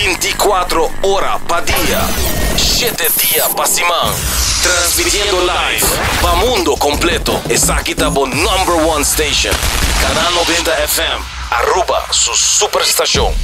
24 ora pa dia, shete dia pa siman. Transmitiendo live pa mundo completo. Esaki ta bo number one station. Canal 90 FM, Aruba su superstacion.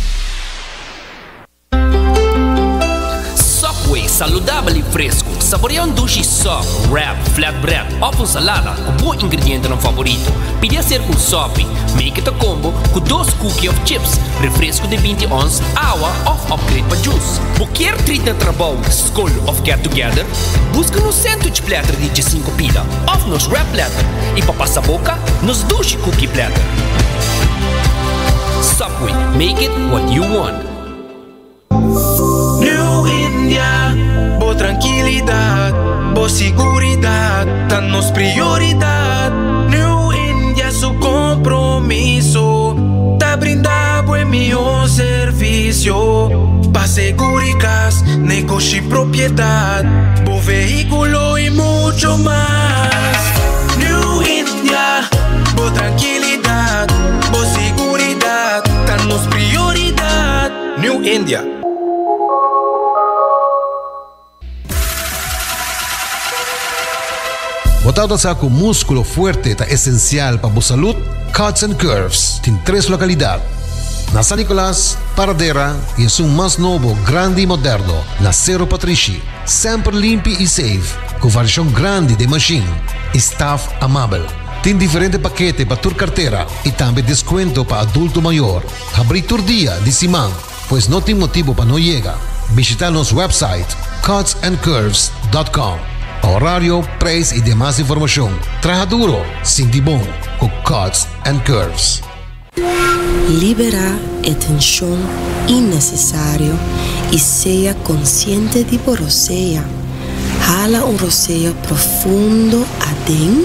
Subway, saludabel y fresco. Saborea un dushi sub, wrap, flatbread of un salada cu bo ingredientenan favorito. Pidi acerca un sopi, make it a combo cu dos cookie of chips, refresco di binti ons, awa of upgrade pa juice. Bo kier treat na trabou, scol of get together? Busca nos sandwich platter di diesinco pida of nos wrap platter y pa pasa boca, nos dushi cookie platter. Subway, make it what you want. New India, bo trankilidat, bo siguridat ta nos prioridat. New India su kompromiso ta brinda bo e mihó servisio pa seguri kas, negoshi, propiedat, bo vehíkulo i mucho mas. New India, bo trankilidat, bo siguridat ta nos prioridat. New India. Bo tabata sa ku múskulo fuerte ta esensial pa bo salud? Cuts and Curves tin tres lokalidat, na San Nicolas, Paradera i esun mas nobo, grandi i moderno, na Sero Patrishi. Semper limpi i safe, ku variashon grandi den mashin i staf amabel. Tin diferente pakete pa tur kartera i tambe deskuento pa adulto mayor. Habrí tur dia di siman, pues no tin motibu pa no yega. Bishita nos website cutsandcurves.com pa horario, prijs y demas informacion. Traha duro, sinti bon cu Cuts and Curves. Liberá e tenshon innesesario i sea konsiente di bo rosea. Hala un rosea profundo aden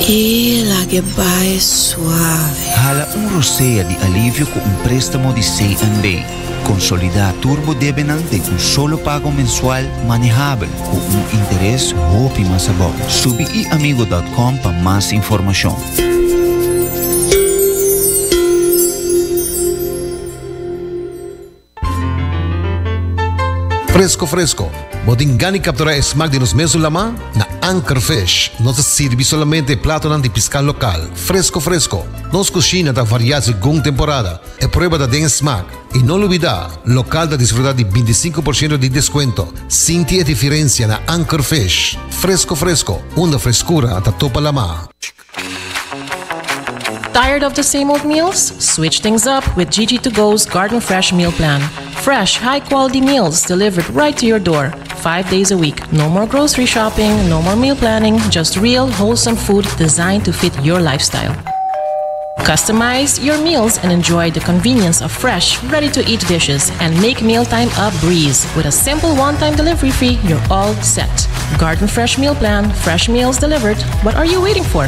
i lag'e bai suave. Hala un rosea di alivio ku un préstamo di CNB. Konsolidá tur bo debenan den un solo pago mensual manehabel ku un interes hopi mas abou. Subi iamigo dòt kòm pa mas informashon. Fresco fresco, bo tin gana di captura e smaak di nos mesun lama? Na Anchor Fish nos ta sirbi solamente e platonan di pisca local, fresco fresco. Nos cushina ta varia segun temporada, e prueba ta den e smaak. Y no lubida, local ta disfruta di binticinco por ciento di descuento. Sinti e diferencia na Anchor Fish. Fresco fresco, unda frescura ta topa lama. Tired of the same old meals? Switch things up with Gigi to Go's Garden Fresh Meal Plan. Fresh, high quality meals delivered right to your door, five days a week. No more grocery shopping, no more meal planning, just real, wholesome food designed to fit your lifestyle. Customize your meals and enjoy the convenience of fresh, ready to eat dishes and make mealtime a breeze. With a simple one time delivery fee, you're all set. Garden Fresh Meal Plan, fresh meals delivered. What are you waiting for?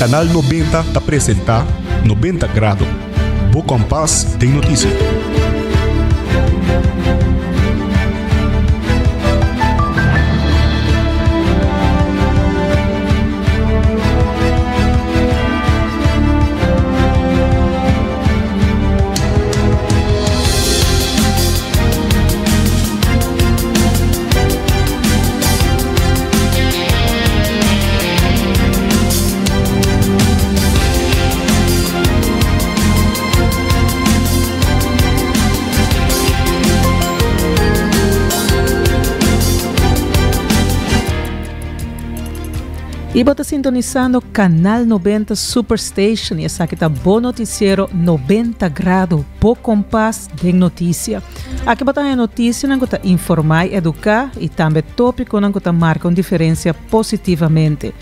Canal 90 ta presenta 90 Grado, bo kompas den notisia. Y bo ta sintonisando Canal 90 Superstation y esaki ta bo noticiero 90 Grado, bo kompas den noticia. Aki bo ta haña noticianan cu ta informa y educa y tambe topiconan cu ta marca un diferencia positivamente.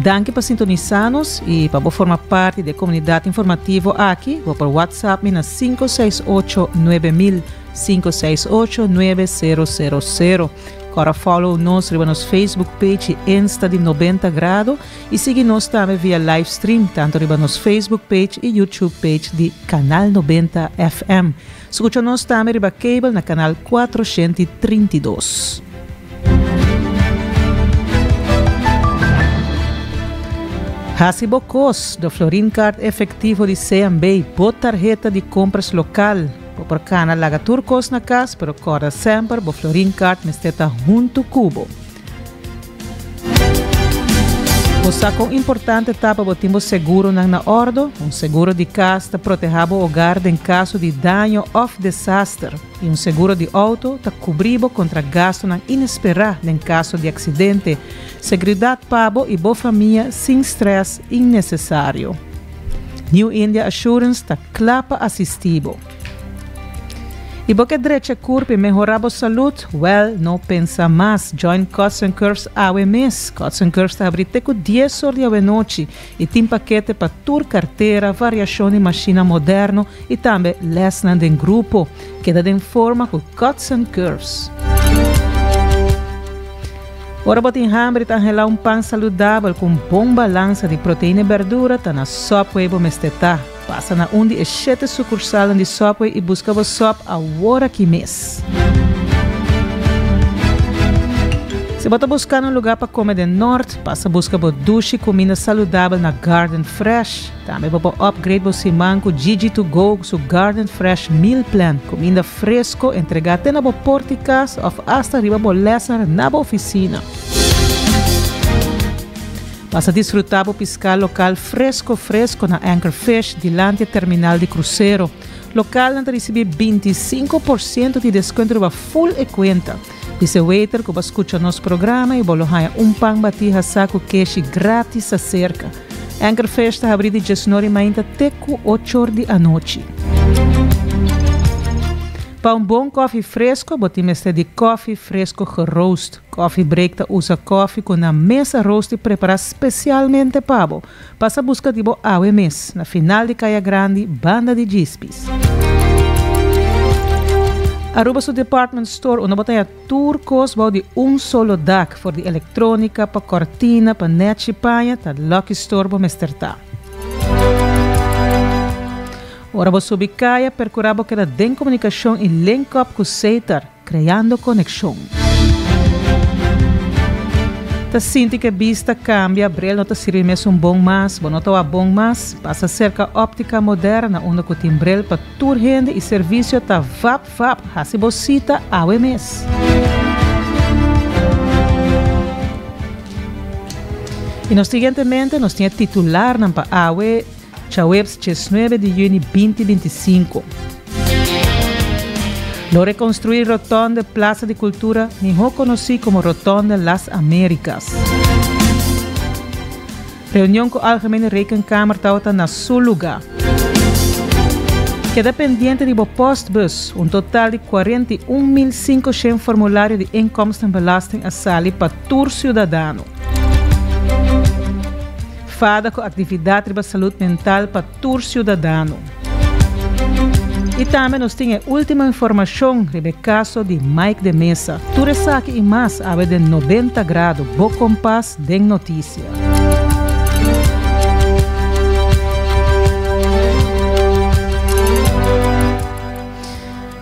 Danki pa sintonisa nos y pa bo forma parti di e comunidad informativo aki, bo por WhatsApp mi na 568 9000, 568 9000. Kora follow nos riba nos Facebook page y Insta di 90 Grado y sigui nos tambe via live stream tanto riba nos Facebook page y YouTube page di Canal 90 FM. Skucha nos tambe riba cable na canal 432. Hasi bo kos, do Florin Card efectivo di CMB, bo tarheta di compras local. Bo por cana laga tur kos na cas, pero corda semper bo Florin Card mester ta hunto cu bo. Bo sa kon importante ta pa bo tin bo seguronan na òrdu? Un seguro di kas ta protehá bo hogar den kaso di daño òf desaster, i un seguro di outo ta kubrí bo kontra gastunan inesperá den kaso di aksidente. Seguridat pa bo i bo famia sin strès innesesario. New India Assurance ta kla pa asistí bo. I bo ke drecha kurp i mehorá bo salud? Wèl, no pensa mas, join Cuts and Curves awe mes! Cuts and Curves ta habrí te ku dies or di awenochi i tin pakete pa tur kartera, variashon di mashina moderno i tambe lèsnan den grupo. Keda den forma ku Cuts and Curves! Ora bo tin hamber i ta anhelá un pan saludabel ku un bon balansa di proteina i bèrdura, ta na Subway bo mester ta. Pasa na un di e shete sukursalnan di Subway i buska bo sòp awor aki mes. Si bo ta buskando un lugá pa kome den Nort, pasa buska bo dushi kuminda saludabel na Garden Fresh. Tambe bo por upgrade bo siman ku Gigi To Go su Garden Fresh Meal Plan, kuminda fresko entregá te na bo port di kas òf asta riba bo lèsner na bo ofisina. Pasa disfrutá bo piská lokal fresko fresko na Anchor Fish dilanti e terminal di krusero. Lokalnan ta risibí 25% di deskuento riba ful e kuenta. Bisa e waiter ku bo a skucha nos programa i bo lo haña un pan batí hasá ku keshi grátis aserka. Anchor Fish ta habrí di diesnor i mainta te ku ochor di anochi. Pa un bon kòfi fresko bo tin mester di kòfi fresko geroost. Coffee Break ta usa koffie ku nan mes a roast i prepará spesialmente pa bo. Pasa buska di bo awe mes, na final di Kaya Grandi, banda di Djispis. Aruba su department store unda bo ta haña tur kos bou di un solo dak, for di elektronika pa kòrtina pa nèchi paña, ta Lucky Store bo mester ta. Ora bo subi kaya, perkurá bo keda den komunikashon i link up ku Setar. Creando conexion. Ta sinti cu e bista cambia, bril no ta sirbi mesun bon mas, bo no ta wak bon mas, pasa cerca Optica Moderna unda cu tin bril pa tur hende y servicio ta vap vap, haci bo cita awe mes. Y nos siguientemente nos tin e titularnan pa awe. Djaweps diesnuebe di yüni binti 25. Lo rekonstruí Rotonde Plaza di Kultura, mihó konosí komo Rotonde Las Americas. Reunion ku Algemene Rekenkamer tabata na su lugá. Keda pendiente di bo postbus, un total di 41.500 formulario di inkomstenbelasting a sali pa tur siudadano. Fada ku aktividat riba salud mental pa tur siudadano. I tambe nos tin e ultimo informashon riba e kaso di Mike de Meza. Tur esaki i mas awe den 90 Grado, bo kompas den notisia.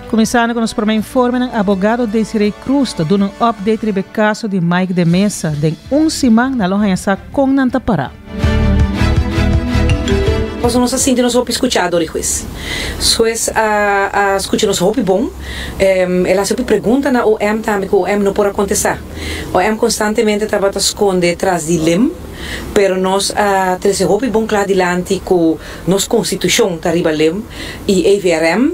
Kuminsando ku nos promé informenan, abogado Desiree Cruz ta duna un update riba e kaso di Mike de Meza. Den un siman nan lo haña sa kon nan ta pará. Pasobra nos a sinti nos hopi skuchá dor di hues. Hues a a skucha nos hopi bon. El a hasi hopi pregunta na OM tambe ku OM no por a kontestá. OM konstantemente tabata skonde tras di lem, pero nos a trese hopi bon kla dilanti ku nos konstitushon ta riba lem i EVRM.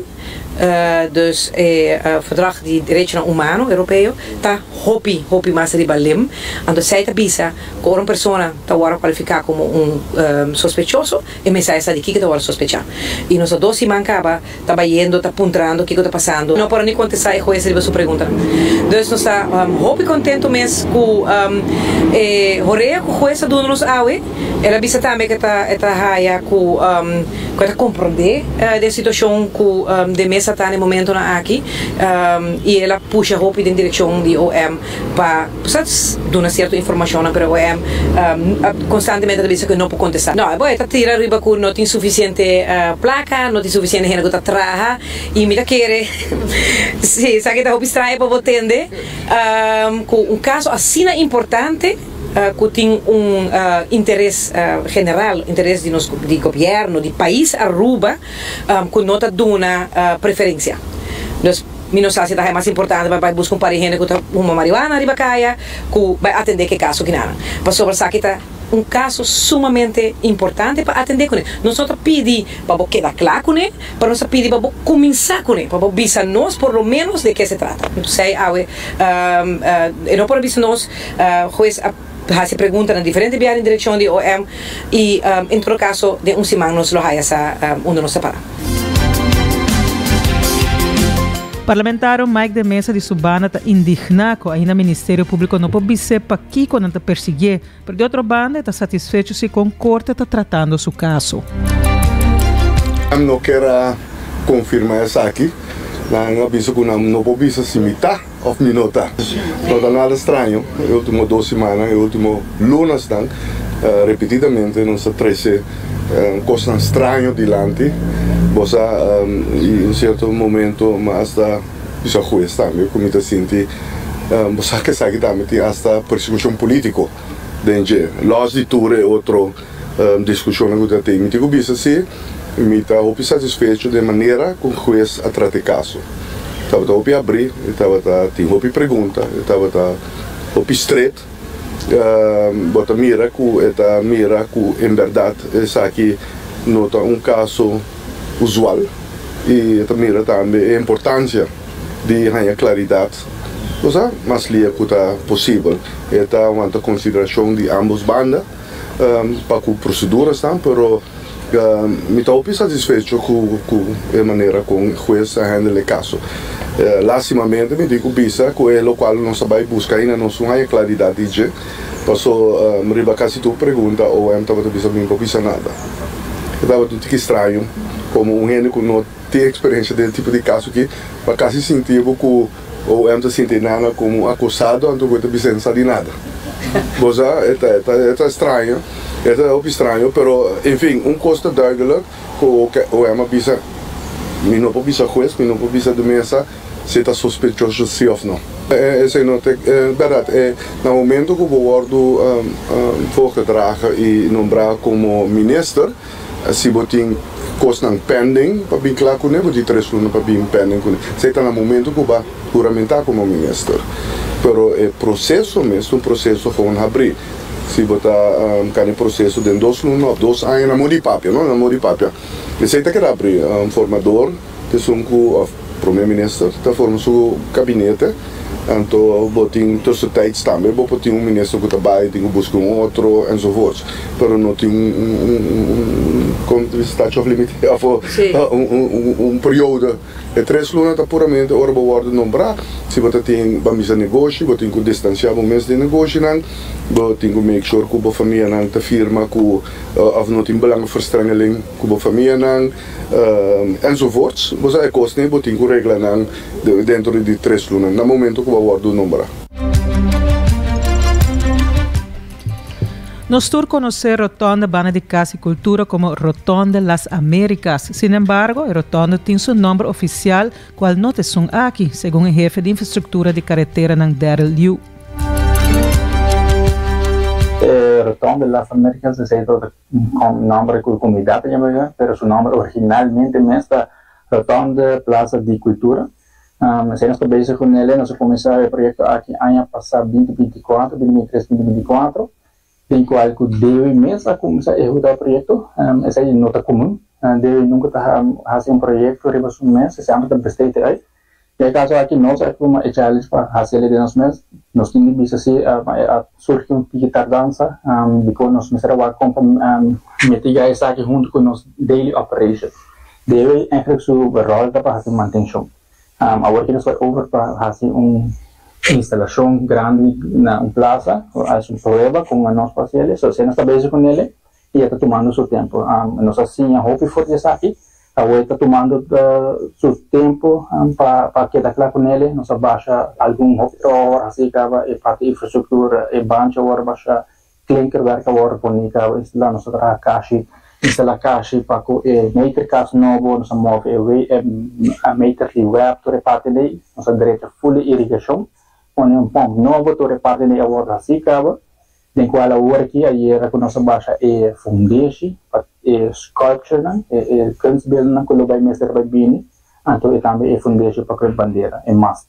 Dus e Verdrag di Derechonan Humano Europeo ta hopi, hopi mas riba lim. Anto esei ta bisa ku ora un persona ta wòrdu kualifiká komo un sospechoso, e mester a sa di kiko ta wòrdu sospechá. I nos a dos siman kaba ta bayendo, ta puntrando kiko ta pasando. No por a ni kontestá e hues riba su preguntanan. Dus nos ta hopi kontentu mes ku e horea ku hues a duna nos awe. El a bisa tambe ku e ta haya ku ku e ta komprondé den situashon ku de mesa ta na e momentonan aki i el a pusha hopi den direkshon di OM pa duna sierto informashonnan pero OM konstantemente ta bisa ku e no por kontestá. No, e ta tira riba ku no tin sufisiente plaka, no tin sufisiente hende ku ta traha i mi ta kere si esaki ta hopi straño pa bo tende ku un kaso asina importante. Cu tin un interes general, interes di nos di gobierno, di pais Aruba, cu no ta duna preferencia. Dus mi no sa si ta mas importante pa bay busca un par di hende cu ta huma marihuana riba caya cu bay atende cu e caso kinanan. Pasobra esaki ta un caso sumamente importante pa atende cune. Nos no ta pidi pa bo keda cla cune, pero nos ta pidi pa bo cuminsa cune, pa bo bisa nos por lo menos de ke se trata. Esey awe e no por a bisa nos. Hues a hasi pregunta na diferente biaha den direkshon di OM i en todo kaso den un siman nos lo haya sa unda nos ta para. Parlamentario Mike de Meza di su banda ta indigná ku ainda Ministerio Públiko no por bis'é pakiko nan ta persiguié, pero di otro banda e ta satisfecho si kon korte ta tratando su kaso. Nan no kier a konfirmá esaki, nan a bisa ku nan no por bisa si mi ta. Of mi no ta. No ta nada straño, e ultimo dos simannan, e ultimo lunasnan, repetidamente nos ta trece cosnan straño dilanti. Bo sa, y un cierto momento mi hasta bisa hues tambe cu mi ta sinti, bo sa cu esaki tambe tin hasta persecucion politico den dje, los di tur e otro discusionnan cu ta tin. Mi tin cu bisa si mi ta hopi satisfecho den manera con hues a trata e caso. Tabata hopi abri, e tabata tin hopi pregunta, e tabata hopi stret. Bo ta mira cu e ta mira cu en berdad esaki no ta un caso usual y e ta mira tambe e importancia di haña claridad, bo sa, mas lia cu ta posibel. E ta wanta consideracion di ambos banda pa cu procedurasnan, pero. Mi ta hopi satisfecho cu e manera con hues a handle e caso. Lastimamente mi tin cu bisa cu e locual nos a bay busca ainda nos no haya claridad di dje, paso riba casi tur pregunta OM tabata bisa mi no por bisa nada. E tabata un tiki straño como un hende cu no tin experiencia den e tipo di caso aki pa casi sinti bo cu OM ta sinti nana como un acusado anto cu e ta bisa no sa di nada. Bo sa, e ta, e ta, e ta straño, e ta hopi straño, pero en fin, un cos ta duidelijk cu OM a bisa, mi no por bisa hues, mi no por bisa de mesa si e ta sospechoso si of no. Esey no ta berdad. E na momento cu bo wordo voorgedragen y nombra como minister, Si bo tin kosnan pending pa bin kla kuné, bo tin tres luna pa bin pending kuné. Esei ta na momento ku bo a huramentá komo minister. Pero e proseso mes ta un proseso gewoon habrí. Si bo ta kani proseso den dos luna òf dos aña, na modo di papia, no, na modo di papia. Esei ta keda habrí. Formador ta esun ku òf prome minister ta forma su kabinete. Anto bo tin tussentijds tambe bo por tin un minister ku ta bai tin ku buska un otro enzovoorts pero no tin un un un kon ta bisa statue of limit of un un un periodo e tres luna ta puramente ora bo wòrdu nombrá si bo ta tin ban bisa negoshi bo tin ku distansiá bo mes den negoshinan bo tin ku make sure ku bo famianan ta firma ku of no tin belangenverstrengeling ku bo famianan enzovoorts bo sa e kosnan bo tin ku regla nan. Dentro di tres luna na momento ku bo a wòrdu nombrá. Nos tur konosé Rotonde Banda di Kas i Kultura komo Rotonde Las Americas. Sin embargo, e rotonde tin su nòmber ofisial, kual no ta esun aki, segun e hefe di infrastruktura di kareteranan Darryl Liu. E Rotonde Las Americas esei ta nòmber ku e komunidat ta yama ya, pero su nòmber originalmente mes ta Rotonde Plaza di Cultura. Esei nos ta bezig ku nele, nos a kuminsá e proyekto aki aña pasá binti binti kuatro, binti binti tres, binti binti kuatro. Den cual cu DEWI mes a cuminsa ehecuta e proyecto. Esey no ta comun. DEWI nunca ta haci un proyecto riba su mes, e semper ta besteed uit. Den e caso aki nos a tuma e challenge pa haci el den nos mes. Nos tin di bisa si a surgi un tiki tardansa dicon nos mester a wak con pa mitiga esaki hunto cu nos daily operation. DEWI eigenlijk su rol ta pa haci mantencion. Awor ki nos bai over pa hasi un instalashon grandi na un plasa, hasi un prueba kon nos por hasi el. So esei nos ta bezig ku nele i e ta tumando su tempu. Nos a siña hopi for di esaki. Awor e ta tumando su tempu pa keda kla ku nele. Nos a basha algun hopi trabou awor hasi kaba e parti infrastruktura, e banchi awor a basha. Klinkerwerk a wòrdu poni kaba instalá, nos a traha kashi, instalá kashi pa ku e meterkast nobo, nos a move e we e meter di web tur e parti dei, nos a drecha ful e irigashon, pone un pòmp nobo tur e parti dei a wòrdu hasí kaba, den kual awor aki ayera ku nos a basha e fundeshi pa e sculpturenan, e e kunstbeeldennan ku lo bai mester bai bini, anto e tambe e fundeshi pa ku e bandera, e mast.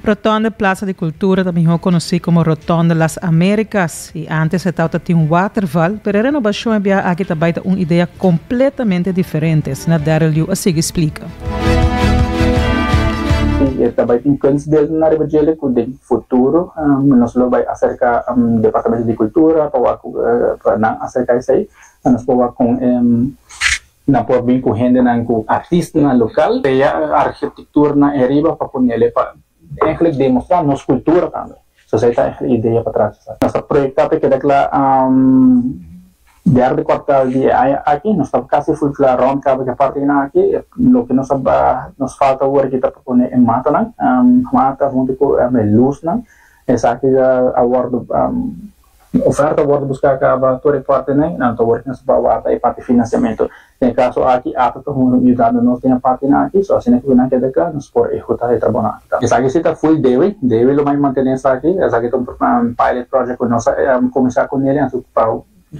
Rotonde Plaza di Cultura ta mihó konosí komo Rotonde Las Americas i ántes e tabata tin un waterval, pero e renobashon e biaha aki ta bai ta un idea kompletamente diferente, asina Daryl Yu a sigui splika. I e ta bai tin kunstbeelden ariba djele ku den futuro nos lo bai aserka Departamento di Kultura pa wak pa nan aserka esei pa nos por wak kon e Nan por bin ku hendenan ku artistanan lokal krea arkitekturnan eriba pa ponele pa eigenlijk demostrá nos kultura tambe. So esei ta e idea patras esaki. Nos ta proyektá pa e keda kla derde kwartal di e aña aki. Nos ta kasi ful kla rònt kaba ku e partinan aki. Loke nos a nos falta awor aki ta pa pone e matanan, mata huntu ku e lusnan. Esaki a wòrdu. Oferta wòrdu buská kaba tur e partenan, nan ta wòrdu nos pa warda e parti finansiamentu. Den e kaso aki ata ta huntu yudando nos den e partinan aki, so asina ku nan keda kla nos por ehekutá e trabounan aki tambe. Esaki si ta full Dewi, Dewi lo mai mantené esaki, esaki ta un pilot project ku nos a kuminsá kuné anto pa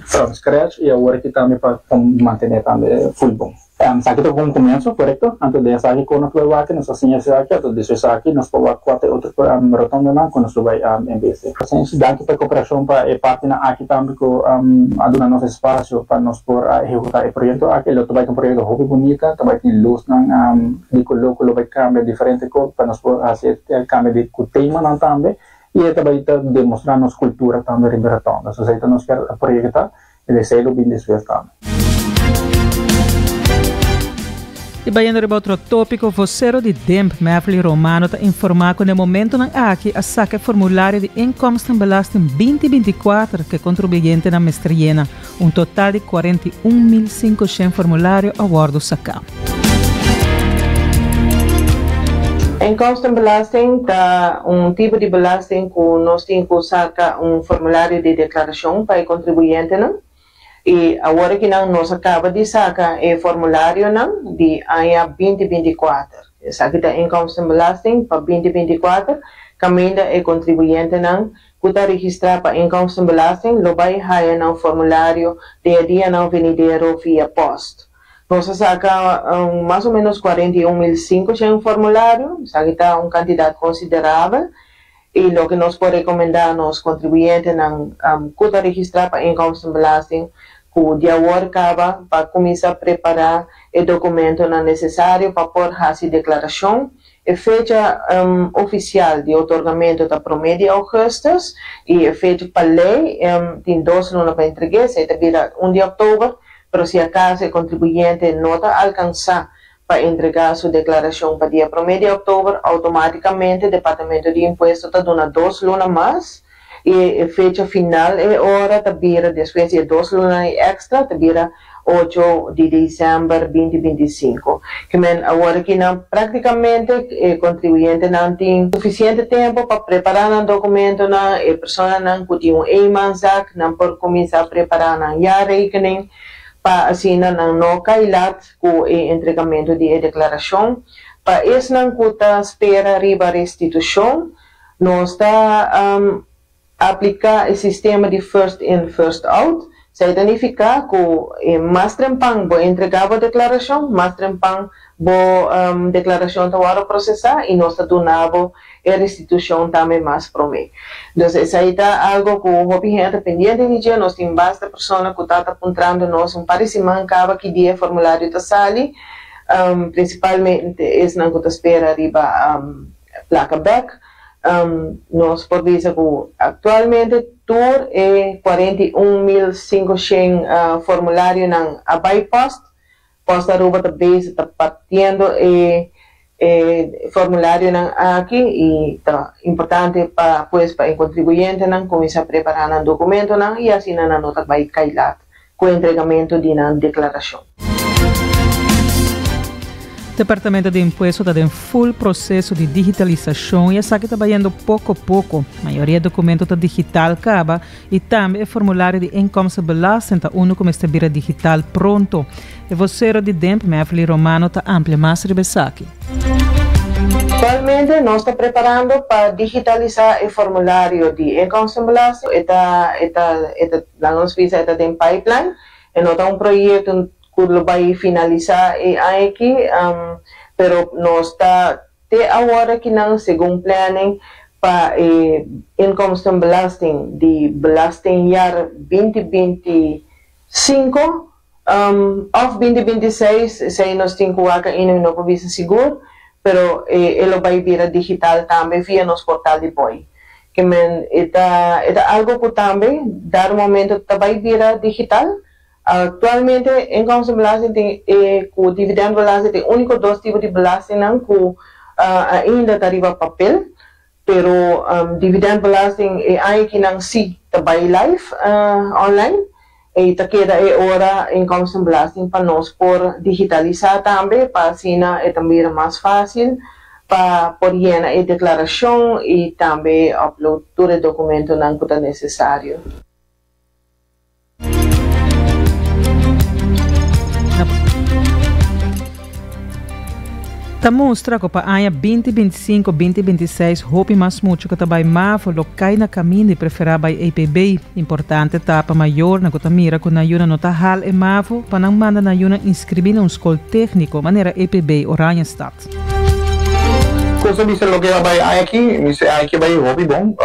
from scratch i awor aki tambe pa mantené tambe full bon. Esaki ta un komienso, korekto? Anto den esaki kon nos lo bai wak, nos a siña esaki, anto despues esaki nos por wak kua ta e otro rotondonan ku nos lo bai embese. Pasenshi, danki pa e koperashon pa e partinan aki tambe ku a duna nos espasio pa nos por a ehekutá e proyekto aki. Lo ta bai ta un proyekto hopi bunita, ta bai tin lusnan di koló ku lo bai kambia diferente kos pa nos por hasi e kambia di ku temanan tambe i e ta bai ta demostrá nos kultura tambe riba e rotonda. So esei ta nos kier proyektá. E deseo lo bin despues tambe. I bayendo riba otro tópiko, vosero di DIMP, Mevly Romano, ta informá ku na e momentonan aki a saka e formulario di inkomstenbelasting 2024 ku e kontribuyentenan mester yena. Un total di 41.500 formulario a wòrdu saká. Inkomstenbelasting ta un tipo di belasting ku nos tin ku saka un formulario di deklarashon pa e kontribuyentenan. I awor akinan nos a kaba di saka e formularionan di aña 2024. Esaki ta inkomstenbelasting pa 2024 kaminda e kontribuyentenan ku ta registrá pa inkomstenbelasting lo bai haya nan formulario den e dianan venidero via pòst. Nos a saka mas o menos 41.500 formulario, esaki ta un kantidat konsiderabel i loke nos por rekomendá nos kontribuyentenan ku ta registrá pa inkomstenbelasting ku di awor kaba pa kuminsá prepará e dokumentonan nesesario pa por hasi deklarashon. E fecha ofisial di otorgamentu ta promé di ougùstùs i e fecha pa lei tin dos luna pa entreg'é, esei ta bira un di òktober. Pero si acaso e contribuyente no ta alcansa pa entrega su declaracion pa dia prome di october, automaticamente Departamento di Impuesto ta duna dos luna mas y e fecha final e ora ta bira despues di e dos lunanan extra ta bira ocho di december 2025. Kimen awor aki nan practicamente e contribuyentenan tin suficiente tempo pa prepara nan documentonan, e personanan cu tin un eenmanszaak nan por cuminsa prepara nan jaarrekening pa asina nan no cay lat cu e entregamento di e declaracion. Pa esnan cu ta spera riba restitucion nos ta. Apliká e sistema di first in first out. Esei ta nifiká ku mas trempan bo entregá bo deklarashon, mas trempan bo deklarashon ta wòrdu prosesá i nos ta duna bo e restitushon tambe mas promé. Dus esei ta algu ku hopi hende ta pendiente di dje. Nos tin basta persona ku ta ta puntrando nos un par di siman kaba ki dia e formulario ta sali, prinsipalmente esnan ku ta spera riba plaka bèk. Nos por bisa ku aktualmente tur e 41.500 formularionan a bai pòst. Pòst Aruba ta bezig ta partiendo e e formularionan aki i ta importante pa pues pa e kontribuyentenan kuminsá prepará nan dokumentonan i asina nan no ta bai kai lat ku entregamentu di nan deklarashon. Departamento di Impuesto ta den full proceso di digitalisacion y esaki ta bayendo poco poco. Mayoria documento ta digital caba y tambe e formulario di inkomstenbelasting ta uno cu mester bira digital pronto. E vocero di DIMP, Meverly Romano, ta amplia mas riba esaki. Actualmente nos ta preparando pa digitalisa e formulario di inkomstenbelasting. E ta e ta e ta laga nos bisa e ta den pipeline. E no ta un proyecto ku lo bai finalisá e aña aki, pero nos ta te awor akinan segun planning pa e inkomstenbelasting di belastingjaar 2025 òf 2026, esei nos tin ku wak ainda, mi no por bisa sigur, pero e lo bai bira digital tambe via nos portal di boi. Ke men e ta e ta algu ku tambe dado momento ta bai bira digital. Actualmente inkomstenbelasting tin e cu dividendbelasting tin unico dos tipo di belastingnan cu ainda ta riba papel, pero dividendbelasting e aña kinan si ta bay live online y ta keda e ora inkomstenbelasting pa nos por digitalisa tambe pa asina e ta bira mas facil pa por yena e declaracion y tambe upload tur e documentonan cu ta necesario. Ta mustra ku pa aña 2025, 2026 hopi mas mucha ku ta bai Mavo lo kai na kaminda i preferá bai EPB. Importante ta pa mayornan ku ta mira ku nan yunan no ta hal e Mavo pa nan manda nan yunan inskribí na un skol tékniko manera EPB Oranjestad. Cosa bisa loke a bai aña aki, mi se aña aki a bai hopi bon.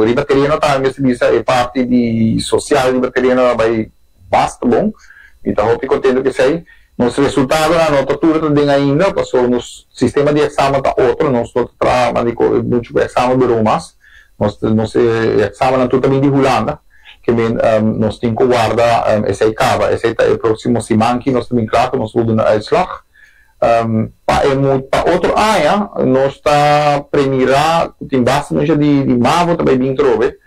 Riba tereno tambe mester bisa e parti di social riba tereno a bai basta bon. Mi ta hopi contento cu esey. Nos resultadonan no ta tur ta den ainda pasobra nos sistema di examen ta otro, nos no ta traha mucho cu examen bureau mas. Nos nos e examennan tur ta bin di Hulanda, ke men nos tin cu warda esey caba. Esey ta e proximo siman ki nos ta bin cla cu nos lo duna uitslag. Pa e pa otro aña nos ta premirá ku tin basta mucha di di mavo ta bai bin trobe.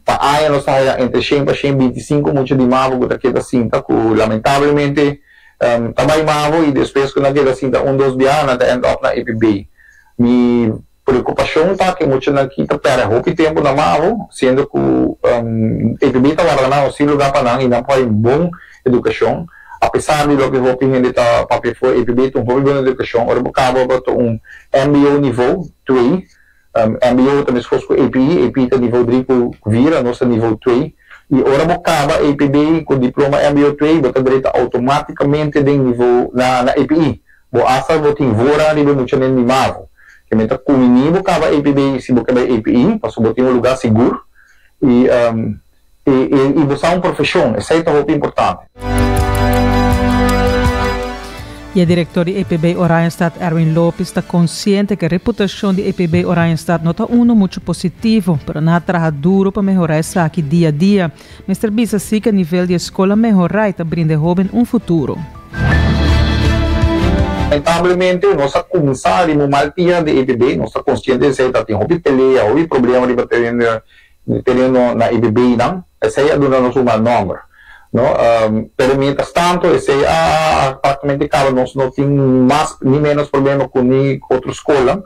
Pa aña nos ta haya entre shen pa shen 25 mucha di mavo ku ta keda sinta ku lamentablemente ta bai mavo i despues ku nan keda sinta un dos biaha nan ta end up na EPB. Mi preokupashon ta ku e muchanan aki ta pèrdè hopi tempu na mavo siendo ku EPB ta warda nan un lugá pa nan i nan por haya un bon edukashon. Apesar di loke hopi hende ta papia for, EPB ta un hopi bon edukashon. Ora bo kaba bo ta un mbo nivo twee. Mbo ta meskos ku EPI, EPI ta nivo dri ku vira, nos ta nivo twee. I ora bo kaba EPB ku diploma mbo twee, bo ta drenta outomátikamente den nivo na na EPI. Bo asta bo tin voorrang riba e muchanan di mavo. Ke men ta kumini bo kaba EPB si bo ke bai EPI, pasobra bo tin un lugá sigur. I I bo sa un profeshon, esei ta hopi importante. E direktor di EPB Oranjestad Erwin Lopes ta konsiente ku e reputashon di EPB Oranjestad no ta unu muchu positivo, pero nan a traha duru pa mehorá esaki dia dia. Mester bisa si ku e nivel di e skol a mehorá i ta brinda e hóben un futuro. Lamentablemente nos a kuminsá riba un mal pia di EPB, nos ta konsiente di esei, ta tin hopi pelea, hopi problema riba tereno tereno na EPB nan, esei a duna nos un mal nomber, no, pero mientras tanto esei a practicamente caba, nos no tin mas ni menos problema cu ni otro scolnan,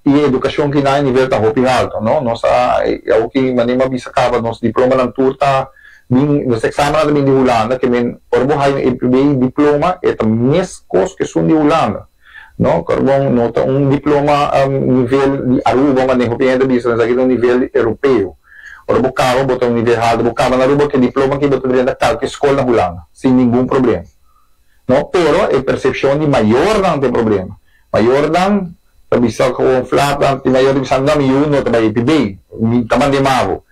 y e educacion ki nan e nivel ta hopi halto, no, nos a, awoki manera mi a bisa caba nos diplomanan tur ta bin, nos examennan ta bin di Hulanda, ke men ora bo haya un EPB diploma e ta mes cos cu esun di Hulanda. No, Carbon no ta un diploma nivel di Aruba, maneho hopi hende ta bisa, esaki ta un nivel europeo. Ora bo kaba bo ta un nivel haltu, bo kaba na Aruba ku e diploma aki bo ta drenta kalke skol na Hulanda sin ningun problema. No, pero e persepshon di mayornan ta e problema. Mayornan ta bisa gewoon flat, nan tin mayor ta bisa no mi yu no ta bai EPB, mi ta mand'é mavo.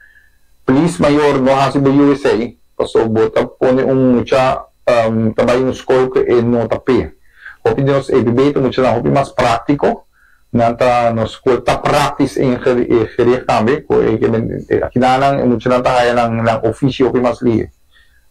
Please mayor no hasi bo yu esei, paso bo ta pone un mucha ta bai un skol ku e no ta p'e. Hopi di nos EPB ta muchanan hopi mas práktiko. Nan ta nos skol ta praktisch ingericht tambe ku e akinan e muchanan ta haya nan nan ofishi hopi mas lihe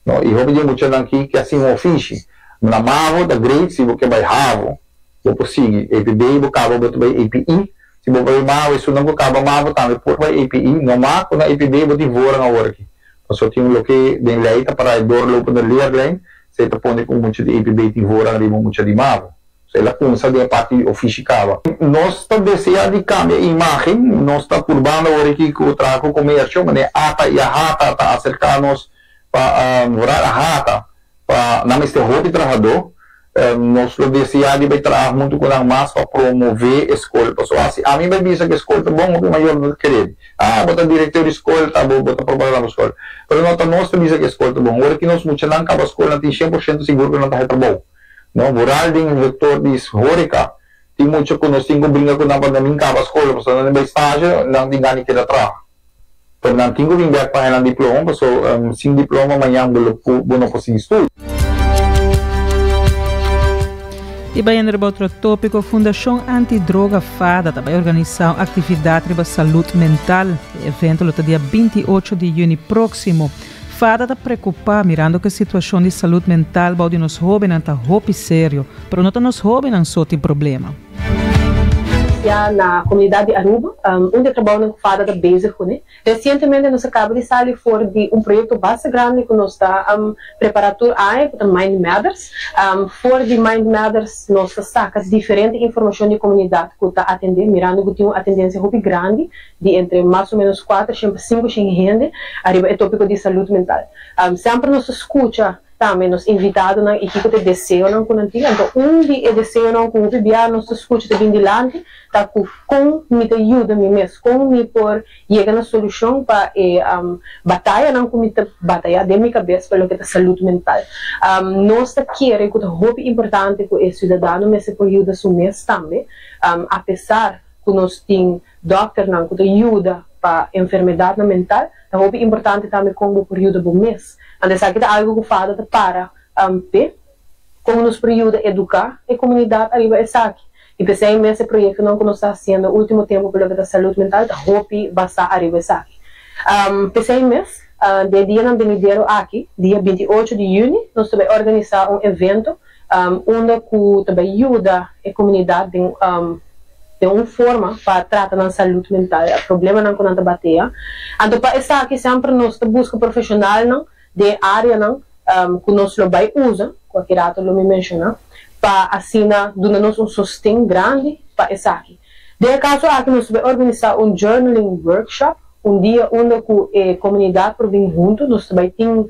no i hopi di e muchanan ki ke hasi un ofishi na mavo ta great si bo ke bai havo bo por sigui EPB bo kaba bo ta bai EPI si bo bai mavo esunnan ku kaba mavo tambe por bai EPI no mas ku na EPB bo tin voorrang awor aki pasobra tin un loke den lei ta para e doorlopende leerlijn esei ta pone ku un mucha di EPB tin voorrang riba un mucha di mavo. El a kumsa den e parti di ofishi kaba. Nos ta desea di kambia e imagen, nos ta purbando awor aki ku traha ku komersio, manera ata i ahata ta aserká nos pa vooral ahata pa nan mester hopi trahadó. Nos lo desea di bai traha huntu ku nan mas pa promové e skol. Pasobra si ami bai bisa ku e skol ta bon, hopi mayor no ta kere. Ah, bo ta direktor di skol, ta bo ta propaganda bo skol. Pero no ta nos ta bisa ku e skol ta bon. Ora ki nos muchanan kaba skol nan tin shen por shento sigur ku nan ta haña trabou. No, vooral den sector di horeca tin mucha cu nos tin cu bringa cu nan pa nan bin caba school pasobra nan bai stage nan tin gana di keda traha. Pero nan tin cu bin bek pa haña nan diploma pasobra sin diploma mañan bo lo bo no por sigui studia. I bayendo riba otro tópiko, Fundashon Antidroga fada ta bai organisá un aktividat riba salud mental. E evento lo ta dia 28 di yüni próksimo. Fada ta preokupá mirando ku e situashon di salud mental bou di nos hóbennan ta hopi serio, pero no ta nos hóbennan so tin problema. Ya na komunidat di Aruba, un di e trabounan ku fada ta bezig kuné. Resientemente nos a kaba di sali for di un proyekto basta grandi ku nos ta prepará tur aña ku ta Mind Matters. For di Mind Matters nos ta saka diferente informashon di komunidat ku ta atendé, mirando ku tin un atendensia hopi grandi di entre mas o menos kuater shen pa sinku shen hende ariba e tópiko di salud mental. Semper nos ta skucha tambe nos invitadonan i kiko ta e deseonan ku nan tin. Anto un di e deseonan ku hopi bia nos ta skucha ta bin dilanti ta ku kon mi ta yuda mi mes, kon mi por yega na solushon pa e batayanan ku mi ta batayá den mi kabes pa loke ta salud mental. Nos ta kere ku ta hopi importante ku e siudadano mester por yuda su mes tambe, apesar ku nos tin Dòkternan ku ta yuda pa enfermedatnan mental, ta hopi importante tambe kon bo por yuda bo mes. Anto esaki ta algu ku fada ta para p'e, kon nos por yuda eduká e komunidat ariba esaki. I p'esei mes e proyektonan ku nos ta hasiendo último tempu pa loke ta salud mental ta hopi basá ariba esaki. P'esei mes, den e dianan benidero aki, dia 28 di yüni, nos ta bai organisá un evento unda ku ta bai yuda e komunidat den den un forma pa trata nan salud mental, problemanan ku nan ta batea. Anto pa esaki semper nos ta buska profeshonalnan den e areanan ku nos lo bai usa, ku aki rato lo mi menshoná, pa asina duna nos un sosten grandi pa esaki. Den e kaso aki nos ta bai organisá un journaling workshop, un dia unda ku e komunidat por bin huntu, nos ta bai tin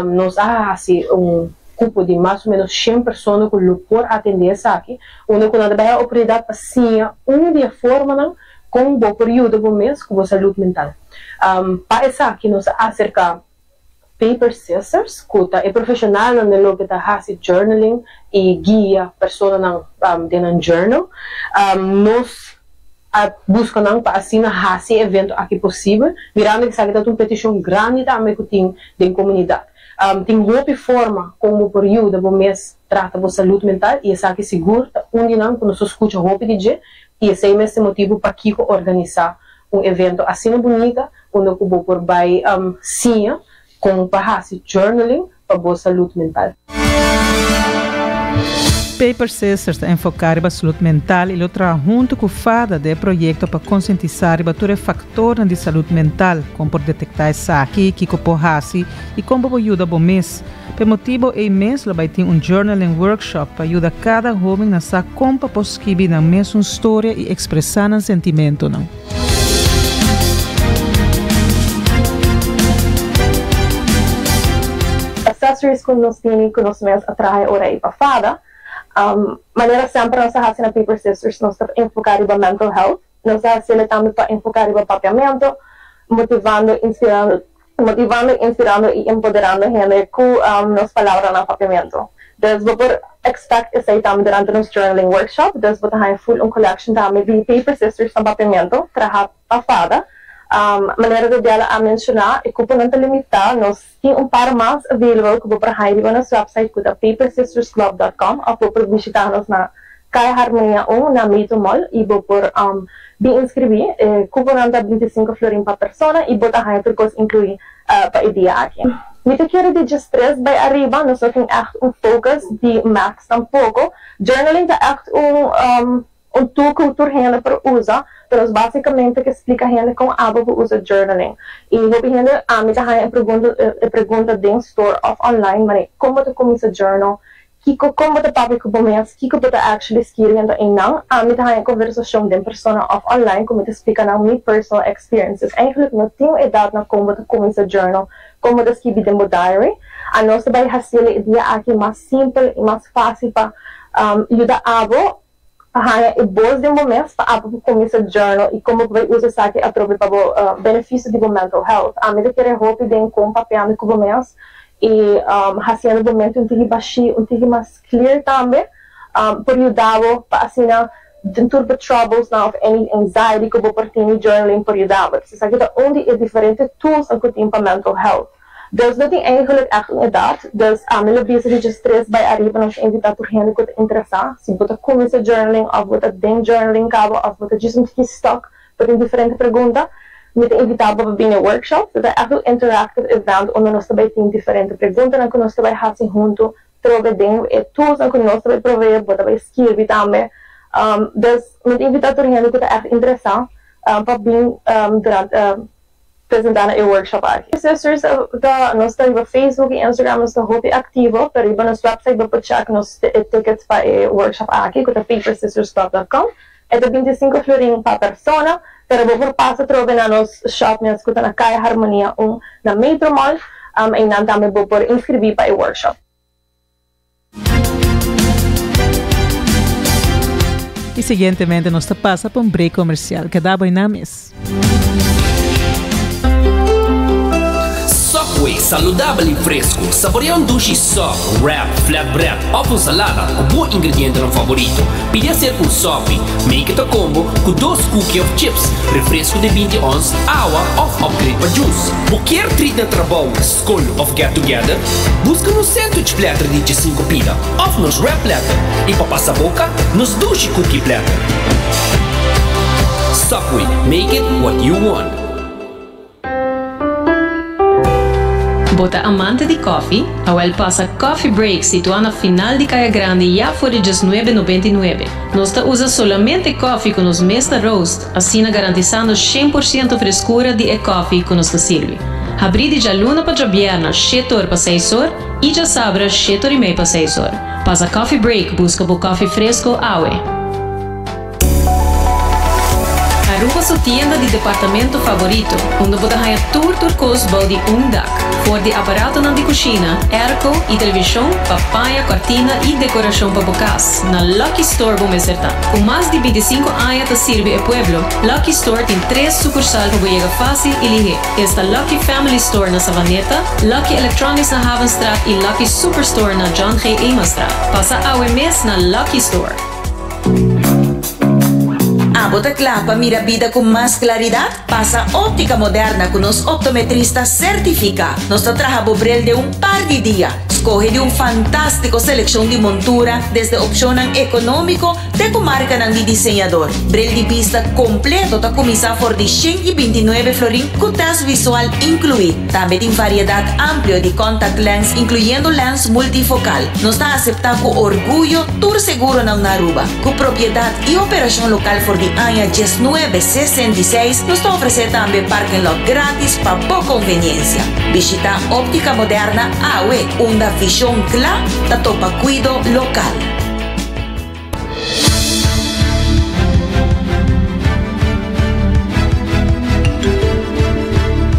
nos a hasi un kupo di mas o menos shen persona ku lo por atendé esaki, unda ku nan ta bai haña oportunidat pa siña un di e formanan kon bo por yuda bo mes ku bo salud mental. Pa esaki nos a aserká Paper Sisters, ku ta e profeshonalnan den loke ta hasi journaling i guia personanan den nan journal. Nos a buska nan pa asina hasi e evento aki posibel, mirando ku esaki ta un petishon grandi tambe ku tin den komunidat. Tin hopi forma kon bo por yuda bo mes trata bo salud mental i esaki sigur ta un di nan ku nos ta skucha hopi di dje i esei mes ta e motibu pakiko organisá un evento asina bunita unda ku bo por bai siña kon pa hasi journaling pa bo salud mental. Paper Sisters ta enfoká riba salud mental i lo traha huntu ku fada den e proyekto pa konsientisá riba tur e faktornan di salud mental, kon por detektá esaki, kiko por hasi i kon bo por yuda bo mes. Pa e motibu ei mes lo bai tin un journaling workshop pa yuda kada hóben na sa kon pa por skibi nan mesun storia i ekspresá nan sentimentonan. Accessories ku nos tini ku nos mes a traha e ora ei pa fada. Manera semper nos a hasi na Paper Sisters nos ta enfoká riba mental health. Nos a hasiel tambe pa enfoká riba papiamentu. motivando, inspirando, motivando, inspirando y empoderando hende cu nos palabranan Papiamento. Dus bo por expect esey tambe durante nos journaling workshop. Dus bo ta haya full un collection tambe di paper sisters na Papiamento traha pa fada. Manera Rubiela a menciona, e cuponan ta limita, nos tin un par mas available cu bo por haya riba nos website cu ta papersistersclub dot com of bo por bishita nos na Kaya Harmonia un na Metro Mall y bo por bin inscribi. E cuponan ta 25 florin pa persona y bo ta haya tur cos inclui pa e dia aki. Mi ta kere di djestres bay ariba, nos no tin echt un focus di max tampoco. Journaling ta echt un un tool cu tur hende por usa, pero nos basicamente ke splica hende con abo por usa journaling. Y hopi hende ami ta haya e pregunta e pregunta den store of online, mane con bo ta cuminsa journal? Kiko kon bo ta papia ku bo mes? Kiko bo ta actually skirbi anto einan? Ami ta haña konversashon den persona òf online ku mi ta splika nan mi personal experiences. Eigenlijk no tin un edat na kon bo ta kuminsá journal, kon bo ta skibi den bo diary. Anos ta bai hasiel e dia aki mas simpel i mas fásil pa yuda abo pa haña e bos den bo mes pa abo por kuminsá journal i kon bo por bai usa esaki atrobe pa bo benefisio di bo mental health. Ami ta kere hopi den kon papiando ku bo mes I hasiendo bo mente un tiki bashí, un tiki mas clear tambe, por yuda bo pa asina den tur bo troublesnan of any anxiety ku bo por tini, journaling por yuda bo. Esaki ta un di e diferente toolsnan ku tin pa mental health. Dus no tin eigenlijk echt un edat, dus ami lo bisa di djes tres bai ariba nos ta invita tur hende ku ta interesá, si bo ta kuminsá journaling of bo ta den journaling kaba of bo ta djis un tiki stuck, Bo tin diferente pregunta? Mi ta invitá bo pa bini e workshop. Ta ègt un interactive event unda nos ta bai tin diferente preguntanan ku nos ta bai hasi huntu trobe den e toolsnan ku nos ta bai proveé, bo ta bai skirbi tambe. Dus mi ta invitá tur hende ku ta ègt interesá pa bin durante presentá na e workshop aki. Sisters ta nos ta riba Facebook i Instagram nos ta hopi aktivo, pero riba nos website bo por check nos e tickets pa e workshop aki ku ta papersistersclub dot com. E ta 25 florin pa persona, pero bo por pasa trobe na nos shop mes ku ta na Kaya Harmonia un na Metro Mall. Einan tambe bo por inskribí pa e workshop. Y siguientemente nos ta pasa pa un break comercial. Keda bo einan mes. Subway, saludabel y fresco. Saborea un dushi sub, wrap, flatbread of un salada cu bo ingredientenan favorito. Pidi hacer un sopi, make it a combo cu dos cookie of chips, refresco di 20 ons, awa of upgrade pa juice. Bo kier treat na trabou, scol of get together? Busca nos sandwich platter di 15 pida of nos wrap platter y pa pasa boca, nos dushi cookie platter. Subway, make it what you want. Bo ta amante di koffie? Awel pasa Coffee Break situá na final di Kaya Grandi ya for di djesnuebe nobenta i nuebe. Nos ta usa solamente koffie ku nos mes ta roast, asina garantisando 100% freskura di e koffie ku nos ta sirbi. Habrí di djaluna pa djabièrna shete or pa seis or i djasabra shete or i mei pa seis or. Pasa Coffee Break buska bo koffie fresko awe. Aruba su tienda di departamento favorito, unda bo ta haña tur tur kos bou di un dak. For di aparatonan di kushina, airco i televishon pa paña, kòrtina i dekorashon pa bo kas, na Lucky Store bo mester ta. Ku mas di 25 aña ta sirbi e pueblo, Lucky Store tin tres sukursal pa bo yega fásil i lihé. Esta Lucky Family Store na Savaneta, Lucky Electronics na Havenstraat i Lucky Superstore na John G. Emanstraat. Pasa awe mes na Lucky Store! Abo ta kla pa mira bida ku mas klaridat? Pasa Óptica Moderna ku nos optometrista sertifiká. Nos ta traha bo bril den un par di dia. Skohe di un fantástiko selekshon di montura, desde opshonnan ekonómiko te ku markanan di diseñador. Bril di bista kompleto ta kuminsá for di 129 florin ku tèst visual inkluí. Tambe tin variedat amplio di contact lens inkluyendo lens multifokal. Nos ta aseptá ku orguyo Tur seguronan na Aruba, ku propiedat i operashon lokal for di aña 1966, nos ta ofresé tambe parking lot gratis pa bo konveniensia. Bishitá Óptica Moderna awe, unda vishon kla ta topa kuido lokal.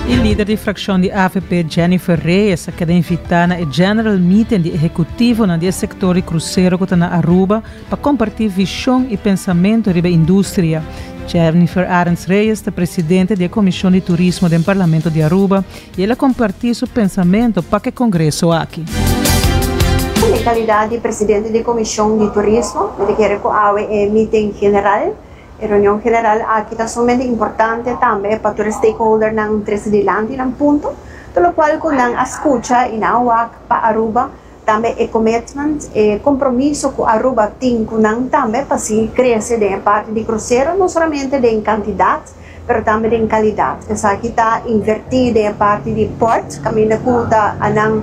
E lider di frakshon di avp Jennifer Reyes a keda invitá na e General Meeting di ehekutivonan di e sektor di krusero ku ta na Aruba pa kompartí vishon i pensamentu riba e industria. Jennifer Arends Reyes ta presidente di e Comision di Turismo den Parlamento di Aruba y el a comparti su pensamento pa cu e congreso aki. Den calidad di presidente di Comision di Turismo, mi ta kere cu awe e meeting general, e reunion general aki ta sumamente importante tambe pa tur e stakeholdernan trece dilanti nan punto, tur locual cu nan a scucha y nan a wak pa Aruba Tambe e commitment, e compromiso cu Aruba tin cu nan tambe pa sigui crece den e parti di crucero, no solamente den cantidad, pero tambe den calidad. Esaki ta inverti den e parti di port, caminda cu ta nan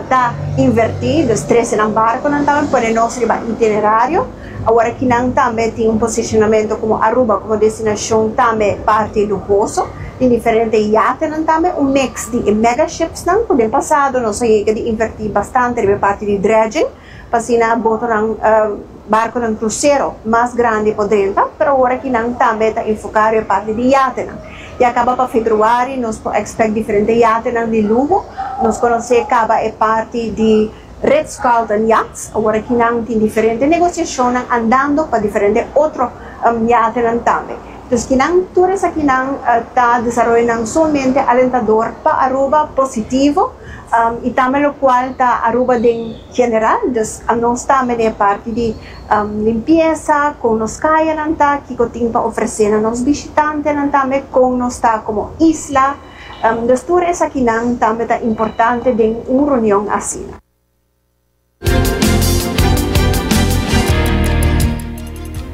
ta inverti, dus trece nan barconan tambe, pone nos riba itinerario. Awor aki nan tambe tin un posicionamento como Aruba como destinacion tambe parti luhoso. Tin diferente yatenan tambe, un mix di e mega shipsnan cu den pasado nos a yega di inverti bastante riba e parti di dredging pa asina botonan, barconan crucero mas grandi por drenta, pero awor aki nan tambe ta enfoca riba e parti di yatenan. Ya caba pa februari nos por expect diferente yatenan di luho. Nos conoce caba e parti di. Ritz Carlton Yachts, awor aki nan tin diferente negociacionnan andando pa diferente otro yatenan tambe. Dus kinan tur esakinan ta desaroyonan sumamente alentador pa Aruba, positivo, y tambe locual ta Aruba den general, dus nos tambe den e parti di limpieza, con nos cayanan ta, kico tin pa ofrece na nos bishitantenan tambe, con nos ta como isla. Dus tur esakinan tambe ta importante den un reunion asina.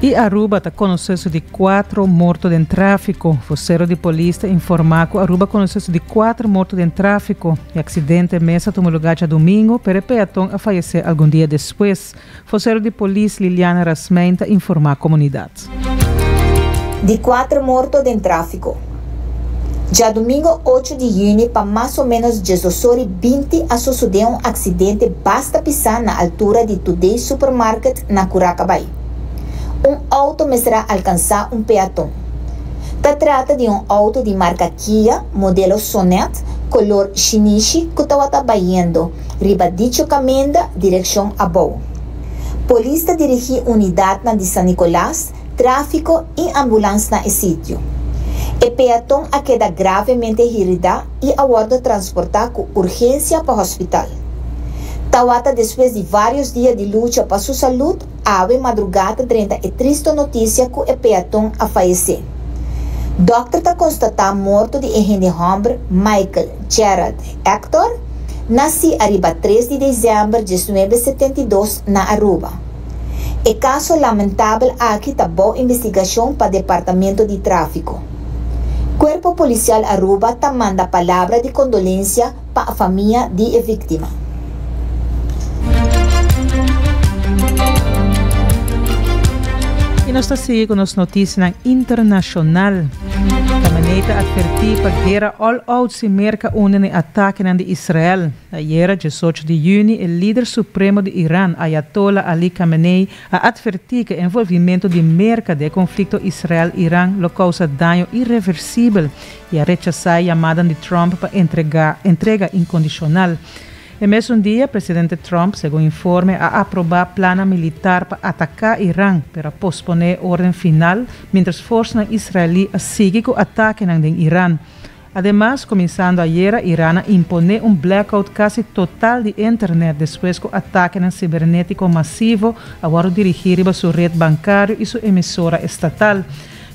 Y Aruba ta conoce su di cuatro morto den trafico. Vocero di polis ta informa cu Aruba conoce su di cuatro morto den trafico. E accidente mes a tuma lugar djadomingo, pero e peaton a fayece algun dia despues. Vocero di polis Liliana Rasmijn ta informa comunidad. Di cuater morto den trafico. Djadumingo ocho di juni pa mas o menos diesdosor y binti a sosode un accidente basta pisa na altura di Today Supermarket na Curacabay. Un auto mester a alcansa un peaton. Ta trata di un auto di marca Kia modelo Sonet color shinishi cu tawata bayendo riba dicho caminda direccion abou. Polis ta dirigí unidatnan di San Nicolas, tráfiko i ambulans na e sitio. E peaton a keda gravemente heridá i a wòrdu transportá ku urgensia pa hospital. Tawata despues di vários dia di lucha pa su salud, awe madrugá ta drenta e tristo notisia ku e peaton a fayesé. Dòkter ta konstatá morto di e hende hòmber Michael Gerald Hector, Nací ariba tres di december diesnuebe setenta i dos na Aruba. E caso lamentabel aki ta bou investigacion pa Departamento di Trafico. Cuerpo Policial Aruba ta manda palabra di condolencia pa famia di e victima. Y nos ta sigui cu nos noticianan internacional. Khamenei ta adverti pa guera all out si Merka uni na e atakenan di Israel. Ayera, diesocho di yüni, e lider supremo di Iran, Ayatollah Ali Khamenei, a atvertí ku e envolvimentu di Merka den e konflikto Israel-Iran lo kousa daño ireversibel i a rechasá e yamadan di Trump pa entregá entrega inkondishonal. E mesun dia, presidente Trump, segun informe, a aprobá plannan militar pa ataká Iran, pero a posponé e órden final miéntras forsnan israelí a sigui ku atakenan den Iran. Ademas, kuminsando ayera, Iran a imponé un blackout kasi total di internet despues ku atakenan sibernétiko masivo a wòrdu dirigí riba su ret bankario i su emisora estatal.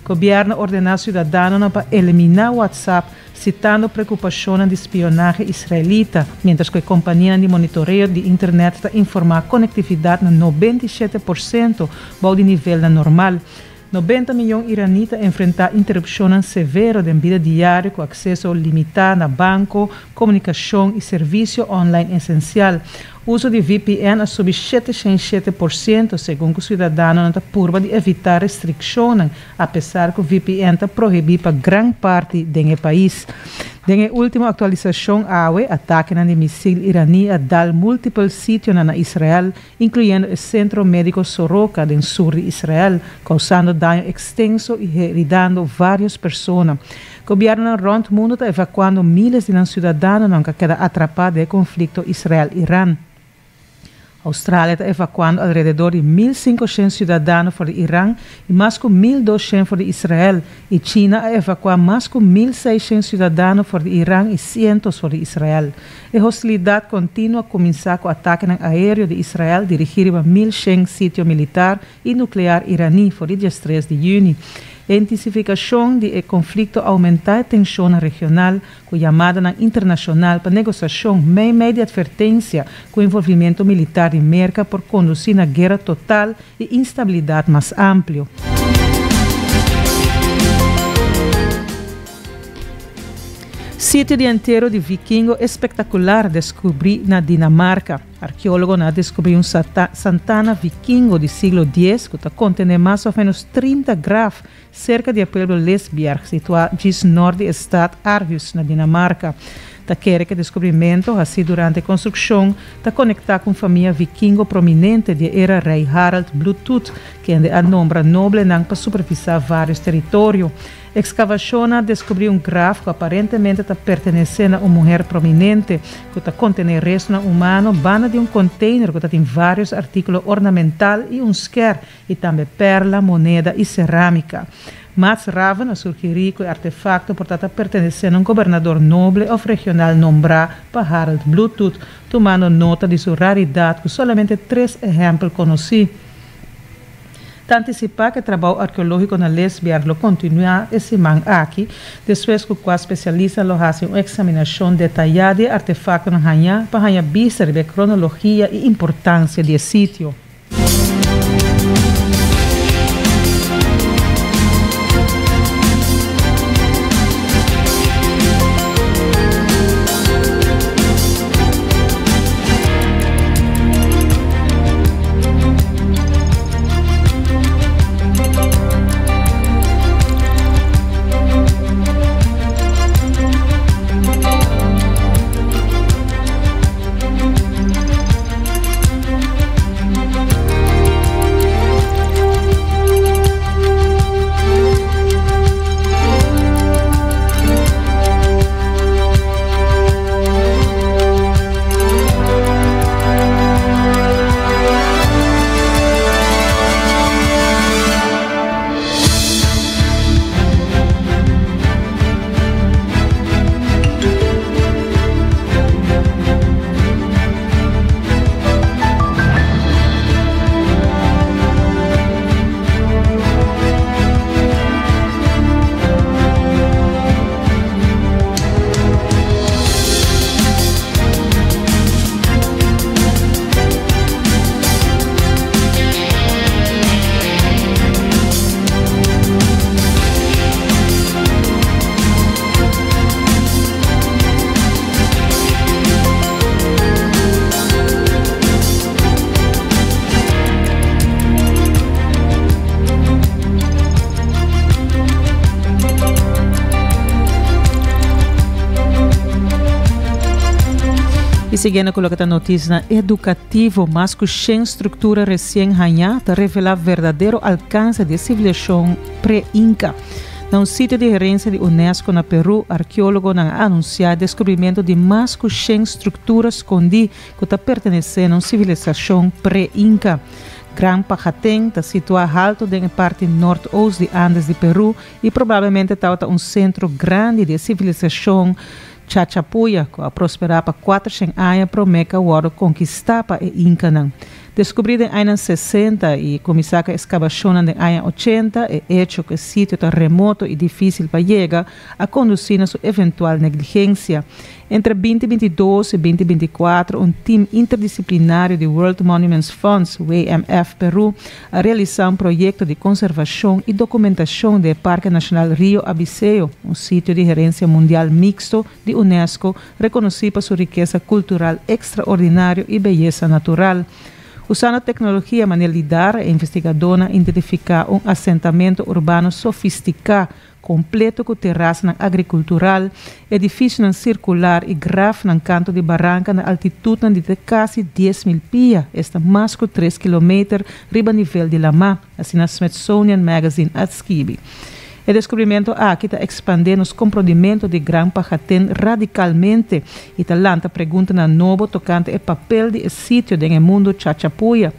Gobièrnu a ordená siudadanonan pa eliminá WhatsApp, sitando preokupashonnan di spionahe israelita, miéntras ku e kompanianan di monitoreo di internet ta informá konektividat na 97% bou di nivelnan normal. 90 miyon iraní ta enfrentá interupshonnan severo den bida diario ku akseso limitá na banko, komunikashon i servisio online esensial. Uso di VPN a subi 707% segun ku siudadanonan ta purba di evitá restrikshonnan apesar ku VPN ta prohibí pa gran parti den e pais. Den e último aktualisashon awe, atakenan di misil iraní a dal múltipel sitionan na Israel, inkluyendo e Sentro Médiko Soroka den sur di Israel, kousando daño ekstenso i heridando vários persona. Gobièrnunan rònt mundu ta evakuando míles di nan siudadanonan ku a keda atrapá den e konflikto Israel-Iran. Australia ta evakuando alrededor di 1500 siudadano for di Iran i mas ku 1200 for di Israel, i China a evakuá mas ku 1600 siudadano for di Iran i sientos for di Israel. E hostilidat kontinuo a kuminsá ku atakenan aéreo di Israel dirigí riba 1100 sitio militar i nuklear iraní for di 13 di yüni. E intensifikashon di e konflikto a oumentá e tenshonnan regional ku yamadanan internashonal pa negosiashon meimei di atvertensia ku envolvimentu militar di Merka por kondusí na guera total i instabilidat mas amplio. Sitio di entero di vikingo espektakular deskubrí na Dinamarka. Arkeólogonan a deskubrí un santana vikingo di siglo dies ku ta kontené mas òf ménos 30 graf Serka di e pueblo Lisbjerg, situá djis nort di e stat Aarhus na Dinamarka. Ta kere ku e deskubrimentu, hasí durante e konstrukshon, ta konektá ku un famia vikingo prominente di e era Rei Harald Bluetooth, kende a nombra noblenan pa supervisá vários teritorio. Ekskavashonnan a deskubrí un graf ku aparentemente ta pertenesé na un muher prominente, ku ta kontené restonan humano banda di un konteiner ku ta tin vários artíkulo ornamental i un skèr i tambe perla, moneda i serámika. Mats Raven a surgirí ku e artefakto por ta ta pertenesé na un gobernador noble òf regional nombrá pa Harald Bluetooth, tumando nota di su raridat ku solamente tres ehèmpel konosí. Ta antisipá ku e trabou arkeológiko na Lesbjerg lo kontinuá e siman aki, despues ku kua spesialista lo hasi un eksaminashon detayá di e artefaktonan hañá pa haña bista riba e kronologia i importansia di e sitio. Y siguiendo cu loke ta noticianan educativo, mas cu shen structura recien haña ta revela verdadero alcance di e civiliacion pre-Inca. Na un sitio di herencia di UNESCO na Peru, arkeologonan a anuncia e descubrimiento di mas cu shen structura scondi cu ta pertenece na un civilisacion pre-Inca. Gran Pajaten ta situa halto den e parti noordoost di Andes di Peru y probablemente tabata un centro grandi di e civilisacion Chachapuya cu a prospera pa 400 aña prome cu a wordo conquista pa e Incanan. Descubri den añanan 60 y cuminsa cu excavacionnan den aña 80, e hecho cu e sitio ta remoto y dificil pa yega a conduci na su eventual negligencia. Entre 2022 y 2024 un team interdisciplinario di World Monuments Funds, WMF, Peru a realisa un proyecto di conservacion y documentacion di e Parke Nacional Rio Abiseo, un sitio di herencia mundial mixto di UNESCO reconoci pa su rikesa cultural extraordinario y beyesa natural. Usando tecnologia manera lidar, e investigadónan a identifica un asentamento urbano sofistica, completo cu terasnan agricultural, edificionan circular y grafnan canto di baranca na altitudnan di te casi 10,000 pia, esta mas cu 3 kilometer riba nivel di lama, asina Smithsonian Magazine a skibi. E descubrimiento aki ta expande nos comprondimento di Gran Pajaten radicalmente y ta lanta preguntanan nobo tocante e papel di e sitio den e mundo Chachapuya.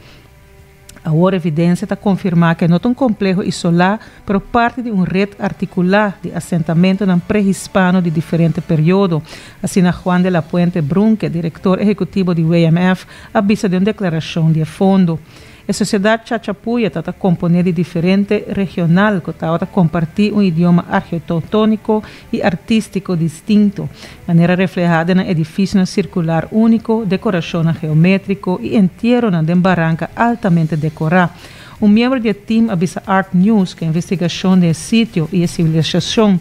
Awor evidencia ta confirma cu e no ta un compleho isola, pero parti di un red articula di asentamentonan prehispano di diferente periodo, asina Juan de la Puente Brunke, director ehecutivo di WMF, a bisa den un declaracion di e fondo. E sociedad Chachapuya ta ta compone di diferente regional cu tabata comparti un idioma argeotonico y artistico distinto, manera refleha den nan edificionan circular unico, decoracionnan geometrico y entieronan den baranca altamente decora. Un miembro di e team a bisa Art News cu e investigacion den e sitio y e civilisacion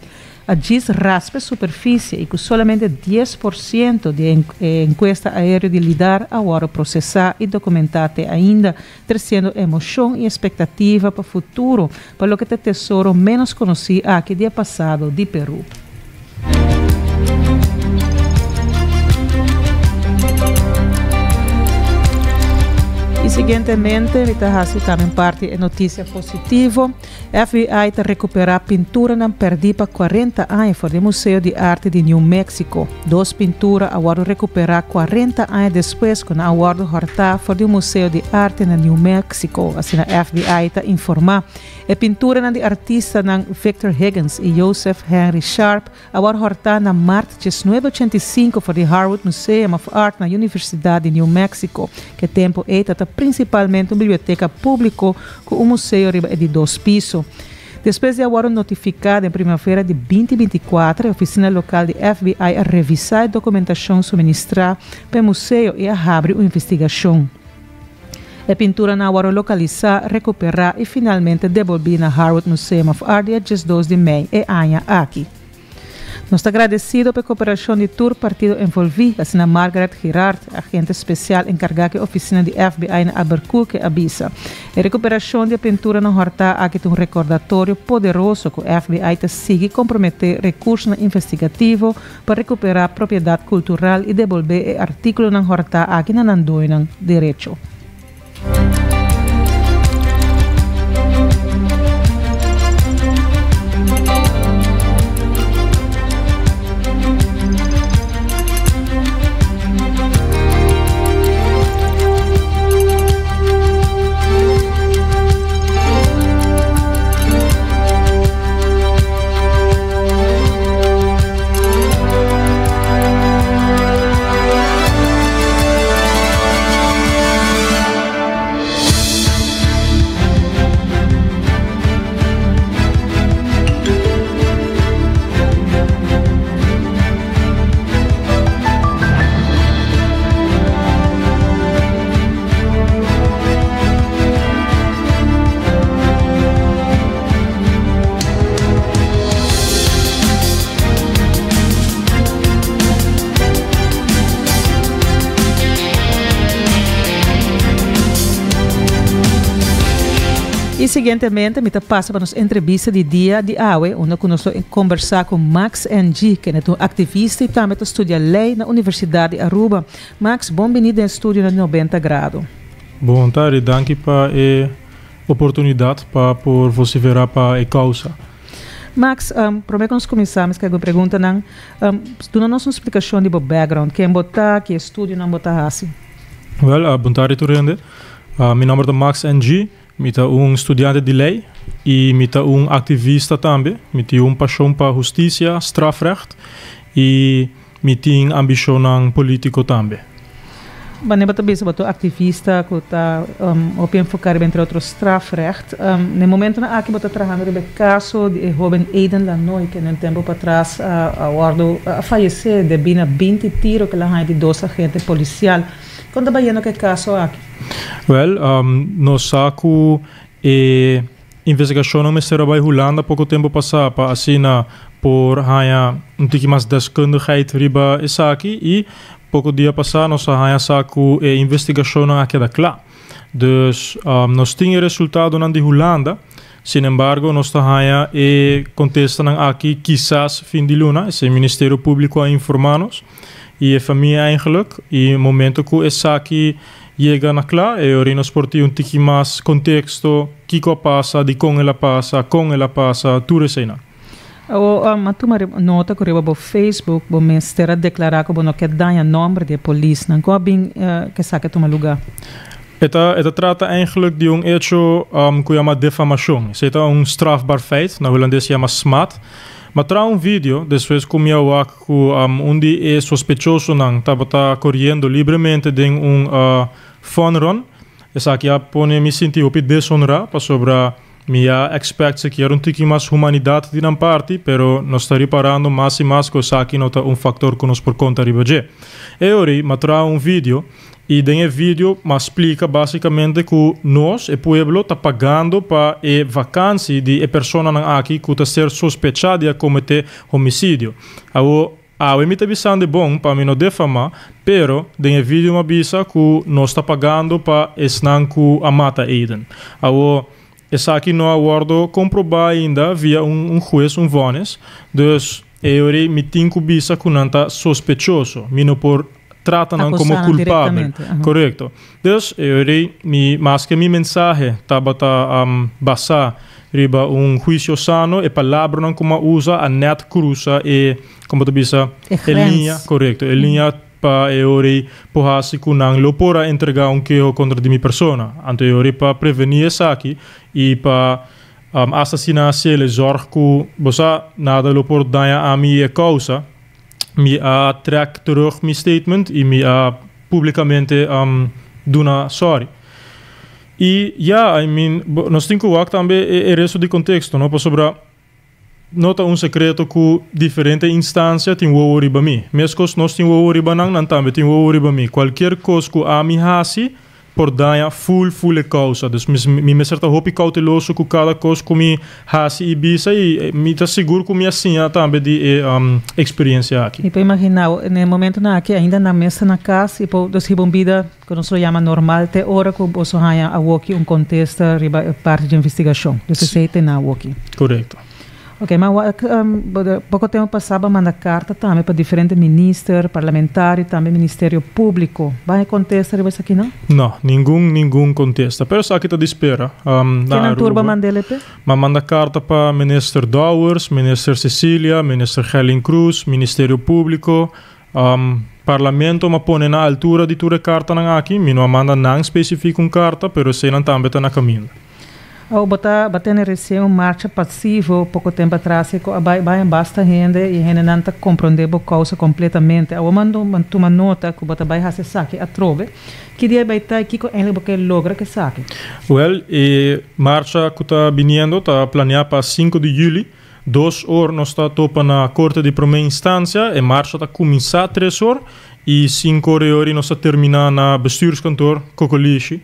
a djis raspa e superficie y cu solamente 10% di e encuesta aereo di lidar a wordo procesa y documenta te ainda, treciendo emocion y expectativa pa futuro pa loke ta e tesoro menos conoci aki di e pasado di Peru. Y siguientemente mi ta haci tambe un parti e noticia positivo. FBI ta recupera pinturanan perdi pa 40 aña for di e Museo di Arte di New Mexico. Dos pintura a wordo recupera 40 aña despues cu nan a wordo horta for di un museo di arte na New Mexico, asina FBI ta informa. E pinturanan di artistanan Victor Higgins y Joseph Henry Sharp a wòrdu hòrtá na mart 1985 for di Harwood Museum of Art na Universidat di New Mexico. Ku e tempu ei ta ta prinsipalmente un biblioteka públiko ku un museo riba e di dos piso. Despues di a wòrdu notifiká den primavera di 2024, e ofisina lokal di FBI a revisá e dokumentashon suministrá pa e museo i a habri un investigashon. E pinturanan a wòrdu lokalisá, rekuperá i finalmente debolbí na Harwood Museum of Art dia 12 di mei e aña aki. Nos ta gradesido pa e koperashon di tur partido envolví, asina Margaret Girard, agente spesial enkargá ku e ofisina di FBI na Albuquerque, a bisa. E rekuperashon di e pinturanan hòrtá aki ta un rekordatorio poderoso ku FBI ta sigui komprometé rekursonan investigativo pa rekuperá propiedat kultural i debolbé e artíkulonan hòrtá aki na nan doñonan derecho. Y siguientemente mi ta pasa pa nos entrevista di dia di awe, unda cu nos lo conversa cu Max NG, kende ta un activista y tambe ta studia ley na Universidad di Aruba. Max, bon bini den studio na 90 Grado. Bon tardi, danki pa e oportunidad pa por vocifera pa e causa. Max, prome cu nos cuminsa mi algun preguntanan. Duna nos un splicacion di bo background, ken bo ta, ki estudionan bo ta haci. Wel, bon tardi tur hende. Mi nomber ta Max NG, mi ta un studiante di ley y mi ta un activista tambe. Mi tin un pasion pa husticia, strafrecht, y Mi tin ambicionnan politico tambe. Wanneer bo ta bisa bo ta un activista cu ta hopi enfoca riba entre otro strafrecht, na e momentonan aki bo ta trahando riba e caso di e hoben Aiden Lanoy kende un tempo patras a wordo a fayece debi na 20 tiro cu el a haña di dos agente policial. Con ta bayendo cu e caso aki? Wel, nos sa cu e Investigashonnan mester a bai Hulanda poko tempu pasá pa asina por haña un tiki mas deskundigheid riba esaki i poko dia pasá nos a haña sa ku e investigashonnan a keda kla. Dus nos tin e resultadonan di Hulanda, sinembargo nos ta haña e kontestanan aki kisas fin di luna, esei Ministerio Públiko a informá nos i e famia eigenlijk i momento ku esaki yega na kla, e ora nos por tin un tiki mas konteksto, kiko a pasa, dikon el a pasa, kon el a pasa, tur eseinan. Awor, m'a tuma nota ku riba bo Facebook bo mester a deklará ku bo no ke daña nòmber di e polisnan. Kon a bin ku esaki a tuma lugá? E ta e ta trata eigenlijk di un echo ku yama defamashon. Esei ta un strafbaar feit, na hulandes yama smaad. M'a traha un video despues ku mi a wak ku un di e sospechosonan tabata koriendo libremente den un fun run. Esaki a pone mi sinti hopi deshonrá pasobra Mi a expect sikier un tiki mas humanidad di nan parti, pero nos ta riparando mas y mas cu esaki no ta un factor cu nos por conta riba dje. E ori, m'a traha un video y den e video m'a splica basicamente cu nos, e pueblo, ta pagando pa e vakantie di e personanan aki cu ta ser sospecha di a comete homicidio. Awo, Awe mi ta bisando e bon pa mi no defama, pero den e video m'a bisa cu nos ta pagando pa esnan cu a mata Aiden. Awo, esaki no a wordo comproba ainda via un un hues, un vonnis, dus e ora mi tin cu bisa cu nan ta sospechoso, mi no por trata nan como Acusa nan culpabel. directamente, aha. Corecto. Dus e ora mi, maske mi mensahe tabata basa Riba un huisio sano, e palabranan ku m'a usa a nèt krusa e, komo ta bisa, E e grens. liña, korekto, e liña pa e ora ei por hasi ku nan lo por a entregá un keho kontra di mi persona. Anto e ora ei pa prevení esaki i pa asta si nan a sele zòrg ku bo sa nada lo por daña ami i e kousa, mi a trèk terug mi statement i mi a publikamente duna sòri. I ya, I mean, bo, nos tin ku wak tambe e, e resto di konteksto, no? Pasobra no ta un sekreto ku diferente instansia tin wowo riba mi. Meskos nos tin wowo riba nan, nan tambe tin wowo riba mi. Kualkier kos ku ami hasi por daña ful ful e kousa. Dus mi, mi mester ta hopi kouteloso ku kada kos ku mi hasi i bisa i mi ta sigur ku mi a siña tambe di e eksperiensia aki. Mi por imaginá bo, na e momentonan aki ainda nan mes ta na kas i por dus hiba un bida Ku nos lo yama normal te ora ku boso haña awoki un kontesta riba e parti dje investigashon. Dus esei te na awoki. Korekto. Ok, ma wak poko tempu pasá bo a manda karta tambe pa diferente minister, parlamentario, tambe Ministerio Públiko. Bo haña kontesta riba esakinan? No, ningun, ningun kontesta. Pero esaki ta di spera. Na Kenan tur bo a Aruba. mand'el p'e? M'a manda karta pa Minister Dowers, Minister Cecilia, Minister Gerlin Cruz, Ministerio Públiko, Parlamento m'a pone na altura di tur e kartanan aki. Mi no a manda nan spesifik un karta, pero eseinan tambe ta na kaminda. Awo bo ta ba tene resien un marcha pasivo poko tempu atras i ku a bai bai basta hende i hendenan ta komprondé bo kousa kompletamente. Awo mando tuma nota ku bo ta bai hasi esaki atrobe. Ki dia e bai ta i kiko eindelijk bo ke logra ku esaki? Wèl, e marcha ku ta biniendo ta planeá pa sinku di yüli. Dos or nos ta topa na Korte di Promé Instansia, e marcha ta kuminsá tres or i sinku or e ora nos ta terminá na Bestuurskantoor Kokolishi.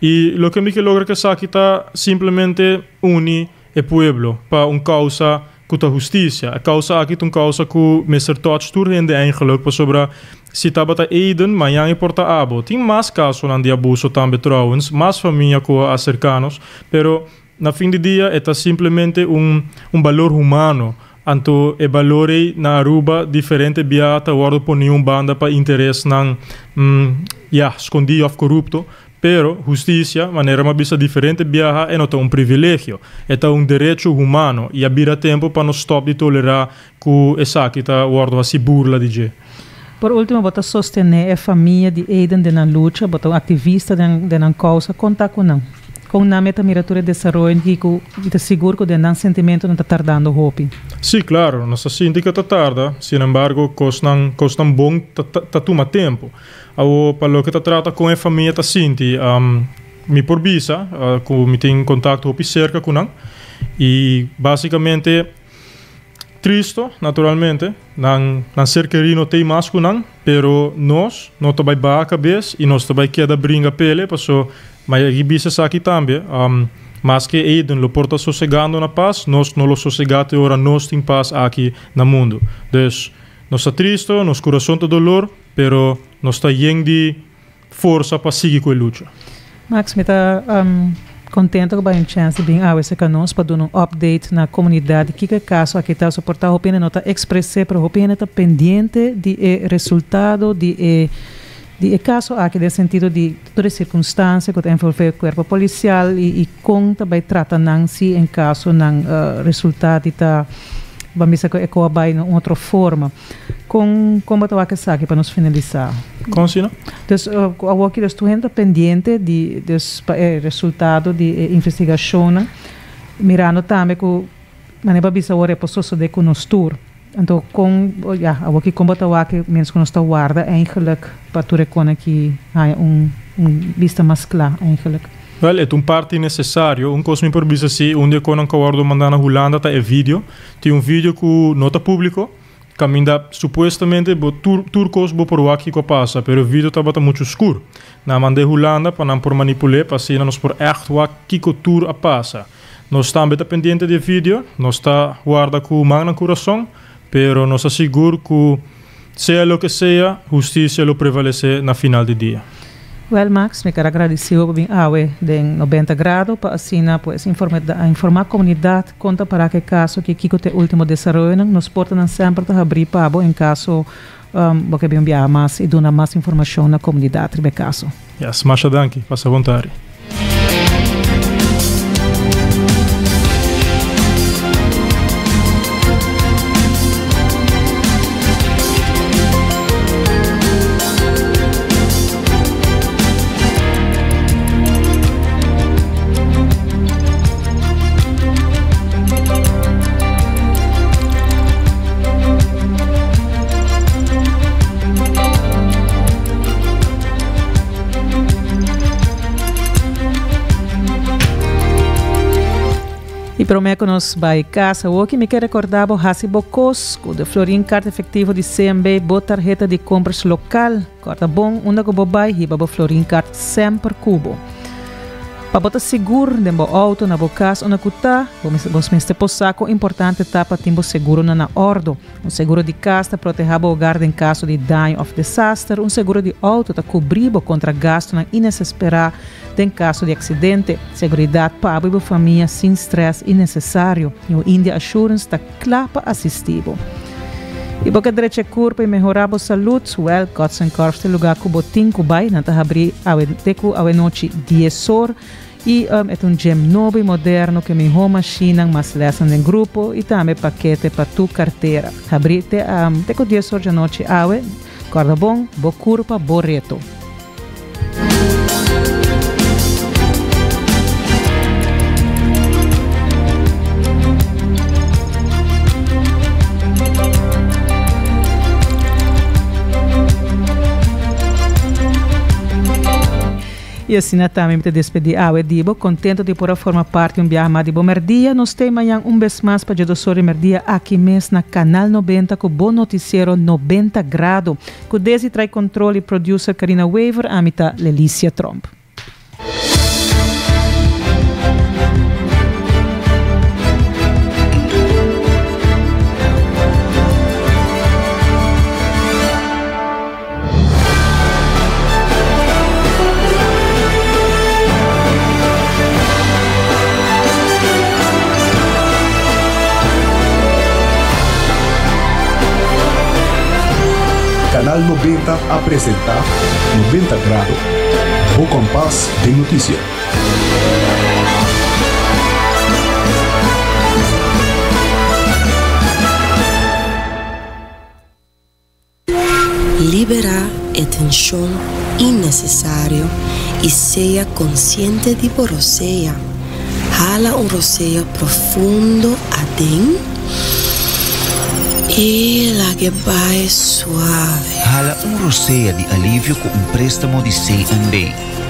I loke mi ke logra ku esaki ta simplemente uni e pueblo pa un kousa ku ta hustisia. E kousa aki ta un kousa ku mester touch tur hende eigenlijk pasobra si tabata Aiden mañan e por ta abo. Tin mas kasonan di abuso tambe trouwens, mas famia ku a aserká nos, pero Na fin di dia e ta simplemente un un balor humano, anto e balor ei na Aruba diferente bia ta wordo poni un banda pa interesnan ya skondí of korupto, pero hustisia, manera m'a bisa diferente biaha e no ta un privilegio, e ta un derecho humano i a bira tempo pa nos stop di tolerá ku esaki ta wordo hasi burla di dje. Por ultimo bo ta sostené e famia di Aiden den nan lucha, bo ta un aktivista den den nan kousa, konta ku nan. Kon nan meta mira tur e desaroyo i ku i ta sigur ku den nan sentimentonan ta tardando hopi. Sí, klaro, nos ta sinti ku ta tarda, sin embargo kosnan kosnan bon ta ta tuma tempu. Awor pa loke ta trata kon e famia ta sinti, mi por bisa ku mi tin kontakto hopi serka ku nan i basikamente, Tristo, naturalmente. Nan nan ser kerí no tei mas ku nan, pero nos no ta bai baha kabes i nos ta bai keda bringa pele, paso ma yagi bisa esaki tambe, maske Eden lo por ta sosegando na pas, nos no lo sosegá te ora nos tin pas aki na mundu. Dus, nos ta tristo, nos kurason ta dolor, pero nos ta yen di forsa pa sigui ku e lucha. Max, mi ta contento cu bay un chance di bin awe cerca nos pa duna un update na comunidad di kico e caso aki ta. Soporta hopi hende no ta exprese, pero hopi hende ta pendiente di e resultado di e di e caso aki den sentido di tur e circunstancia cu ta envolve e cuerpo policial y y con ta bay trata nan si en caso nan resulta di ta ban bisa cu e coa bay na un otro forma. Con con bo ta wak esaki pa nos finalisa? Con asina? Dus awoki dus tur hende ta pendiente di dus pa e resultado di e investigacionnan mirando tambe cu manera bo a bisa awor e por sosode cu nos tur. Anto kon, ya, awoki kon bo ta wak e mens ku nos ta warda eigenlijk pa tur e kon aki haña un un bista mas kla eigenlijk? Wèl, e ta un parti nesesario. Un kos mi por bisa si, un di e konnan ku a wòrdu mandá na Hulanda ta e video. Tin un video ku no ta públiko, kaminda supuestamente bo tur tur kos bo por wak kiko a pasa, pero e video tabata muchu skur. Nan a mand'é Hulanda pa nan por manipul'é pa asina nos por ègt wak kiko tur a pasa. Nos tambe ta pendiente di e video, nos ta warda ku man na kurason, pero nos ta sigur ku sea loke sea, hustisia lo prevalesé na final di dia. Wèl Max, mi ker a gradisí bo pa bin awe den Nobenta Grado pa asina pues informá komunidat kon ta pará ku e kaso aki, kiko ta e último desaroyonan. Nos portanan semper ta habrí pa bo en kaso bo ke bin un biaha mas i duna mas informashon na komunidat riba e kaso. Yes, masha danki. Pasa bon tardi. Y prome cu nos bay casa awoki mi ke recorda bo haci bo cos cu de Florin Card Efectivo di CMB bo tarheta di compras local. Corda bon unda cu bo bay hiba bo Florin Card semper cu bo. Pa bo ta sigur den bo auto, na bo cas unda cu ta, bo mester por sa con importante ta pa tin bo seguronan na ordo. Un seguro di cas ta proteha bo hogar den caso di daño of desaster. Un seguro di auto ta cubri bo contra gastonan inesespera den caso di accidente. Seguridad pa abo y bo famia sin stress innecesario. New India Assurance ta cla pa asisti bo. Y bo ke drecha e curpa y mehora bo salud? Well, Cuts and Curves ta e lugar cu bo tin cu bay. Nan ta habri awe te cu awenochi dies or. Y e ta un gym nobo y moderno cu e miho mashinnan, mas lesnan den grupo y tambe pakete pa tur cartera. Habri te te cu dies or djanochi awe. Corda bon, bo curpa, bo reto. Y asina tambe mi ta despedi awe di bo, contento di por a forma parti un biaha mas di bo merdia. Nos te mañan un bes mas pa djedosor di merdia aki mes na Canal 90 cu bo noticiero 90 Grado. Cu Desi trai control y producer Karina Wever, ami ta Lelicia Tromp. Canal 90 a presenta 90 Grado, bo kompas den notisia. Liberá e tenshon innesesario i sea konsiente di bo rosea. Hala un rosea profundo aden i lag'e bai suave. Hala un rosea di alivio ku un préstamo di CNB.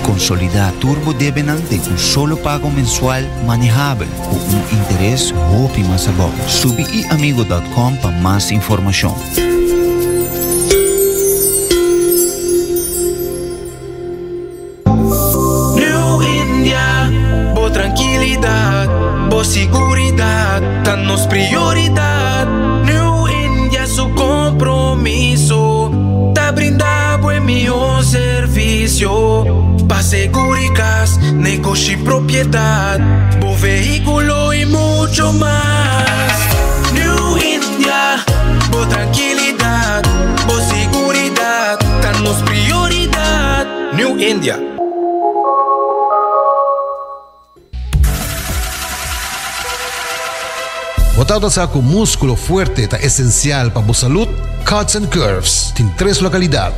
Konsolidá tur bo debenan den un solo pago mensual manehabel ku un interes hopi mas abou. Subi iamigo dot com pa mas informashon. New India, bo trankilidat, bo siguridat ta nos prioridat. New India su kompromiso ta brinda bo e mihó servisio pa seguri kas, negoshi, propiedat, bo vehíkulo i mucho mas. New India, bo trankilidat, bo siguridat ta nos prioridat. New India. Bo tabata sa cu musculo fuerte ta esencial pa bo salud? Cuts and Curves tin tres localidad,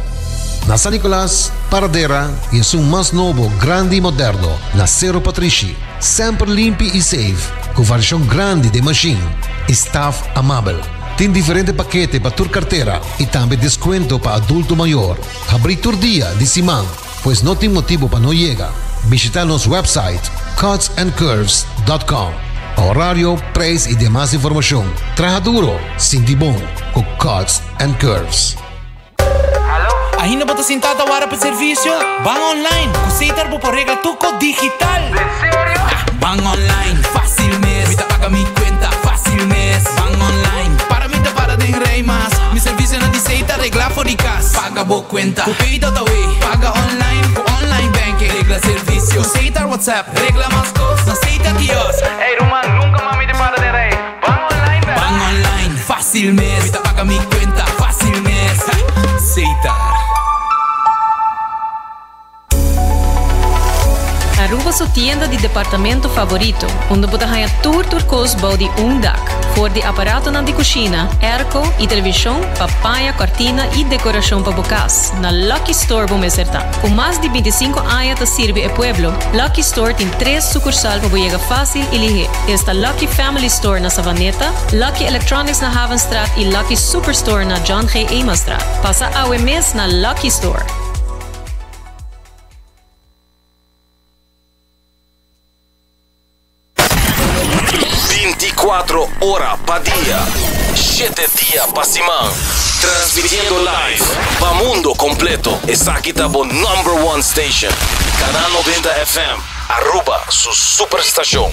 na San Nicolas, Paradera y esun mas nobo, grandi y moderno na Cerro Patrishi. Semper limpi y safe, cu variacion grandi den machine y staff amabel. Tin diferente pakete pa tur cartera y tambe descuento pa adulto mayor. Habri tur dia di siman, pues no tin motibo pa no yega. Bishita nos website cutsandcurves.com pa horario, prijs y demas informacion. Traha duro, sinti bon cu Cuts and Curves. Ainda bo ta sinta ta wara pa servicio? Ban online! Cu Setar bo por regla tur cos digital! Den serio? Ban online, facil mes! Mi ta paga mi cuenta facil mes! Ban online, para mi ta para den rij mas! Mi servicionan di Setar regla for di cas! Paga bo cuenta cu Pay.awe! Paga online cu online banking! Regla servicio cu Setar WhatsApp! Regla mas cos na Setar Kiosk! Ey ruman, nunca mas mi ta para den rij! Ban online bera! Ban online, facil mes! Mi ta paga mi cuenta facil mes! Setar. Aruba su tienda di departamento favorito, unda bo ta haña tur tur kos bou di un dak. For di aparatonan di kushina, airco i televishon pa paña, kòrtina i dekorashon pa bo kas, na Lucky Store bo mester ta. Ku mas di bintisinko aña ta sirbi e pueblo, Lucky Store tin tres sukursal pa bo yega fásil i lihé. Esta Lucky Family Store na Savaneta, Lucky Electronics na Havenstraat i Lucky Superstore na John G. Emanstraat. Pasa awe mes na Lucky Store! Binticuatro ora pa dia, shete dia pa siman. Transmitiendo live pa mundo completo. Esaki ta bo number one station. Canal 90 FM, Aruba su superstacion.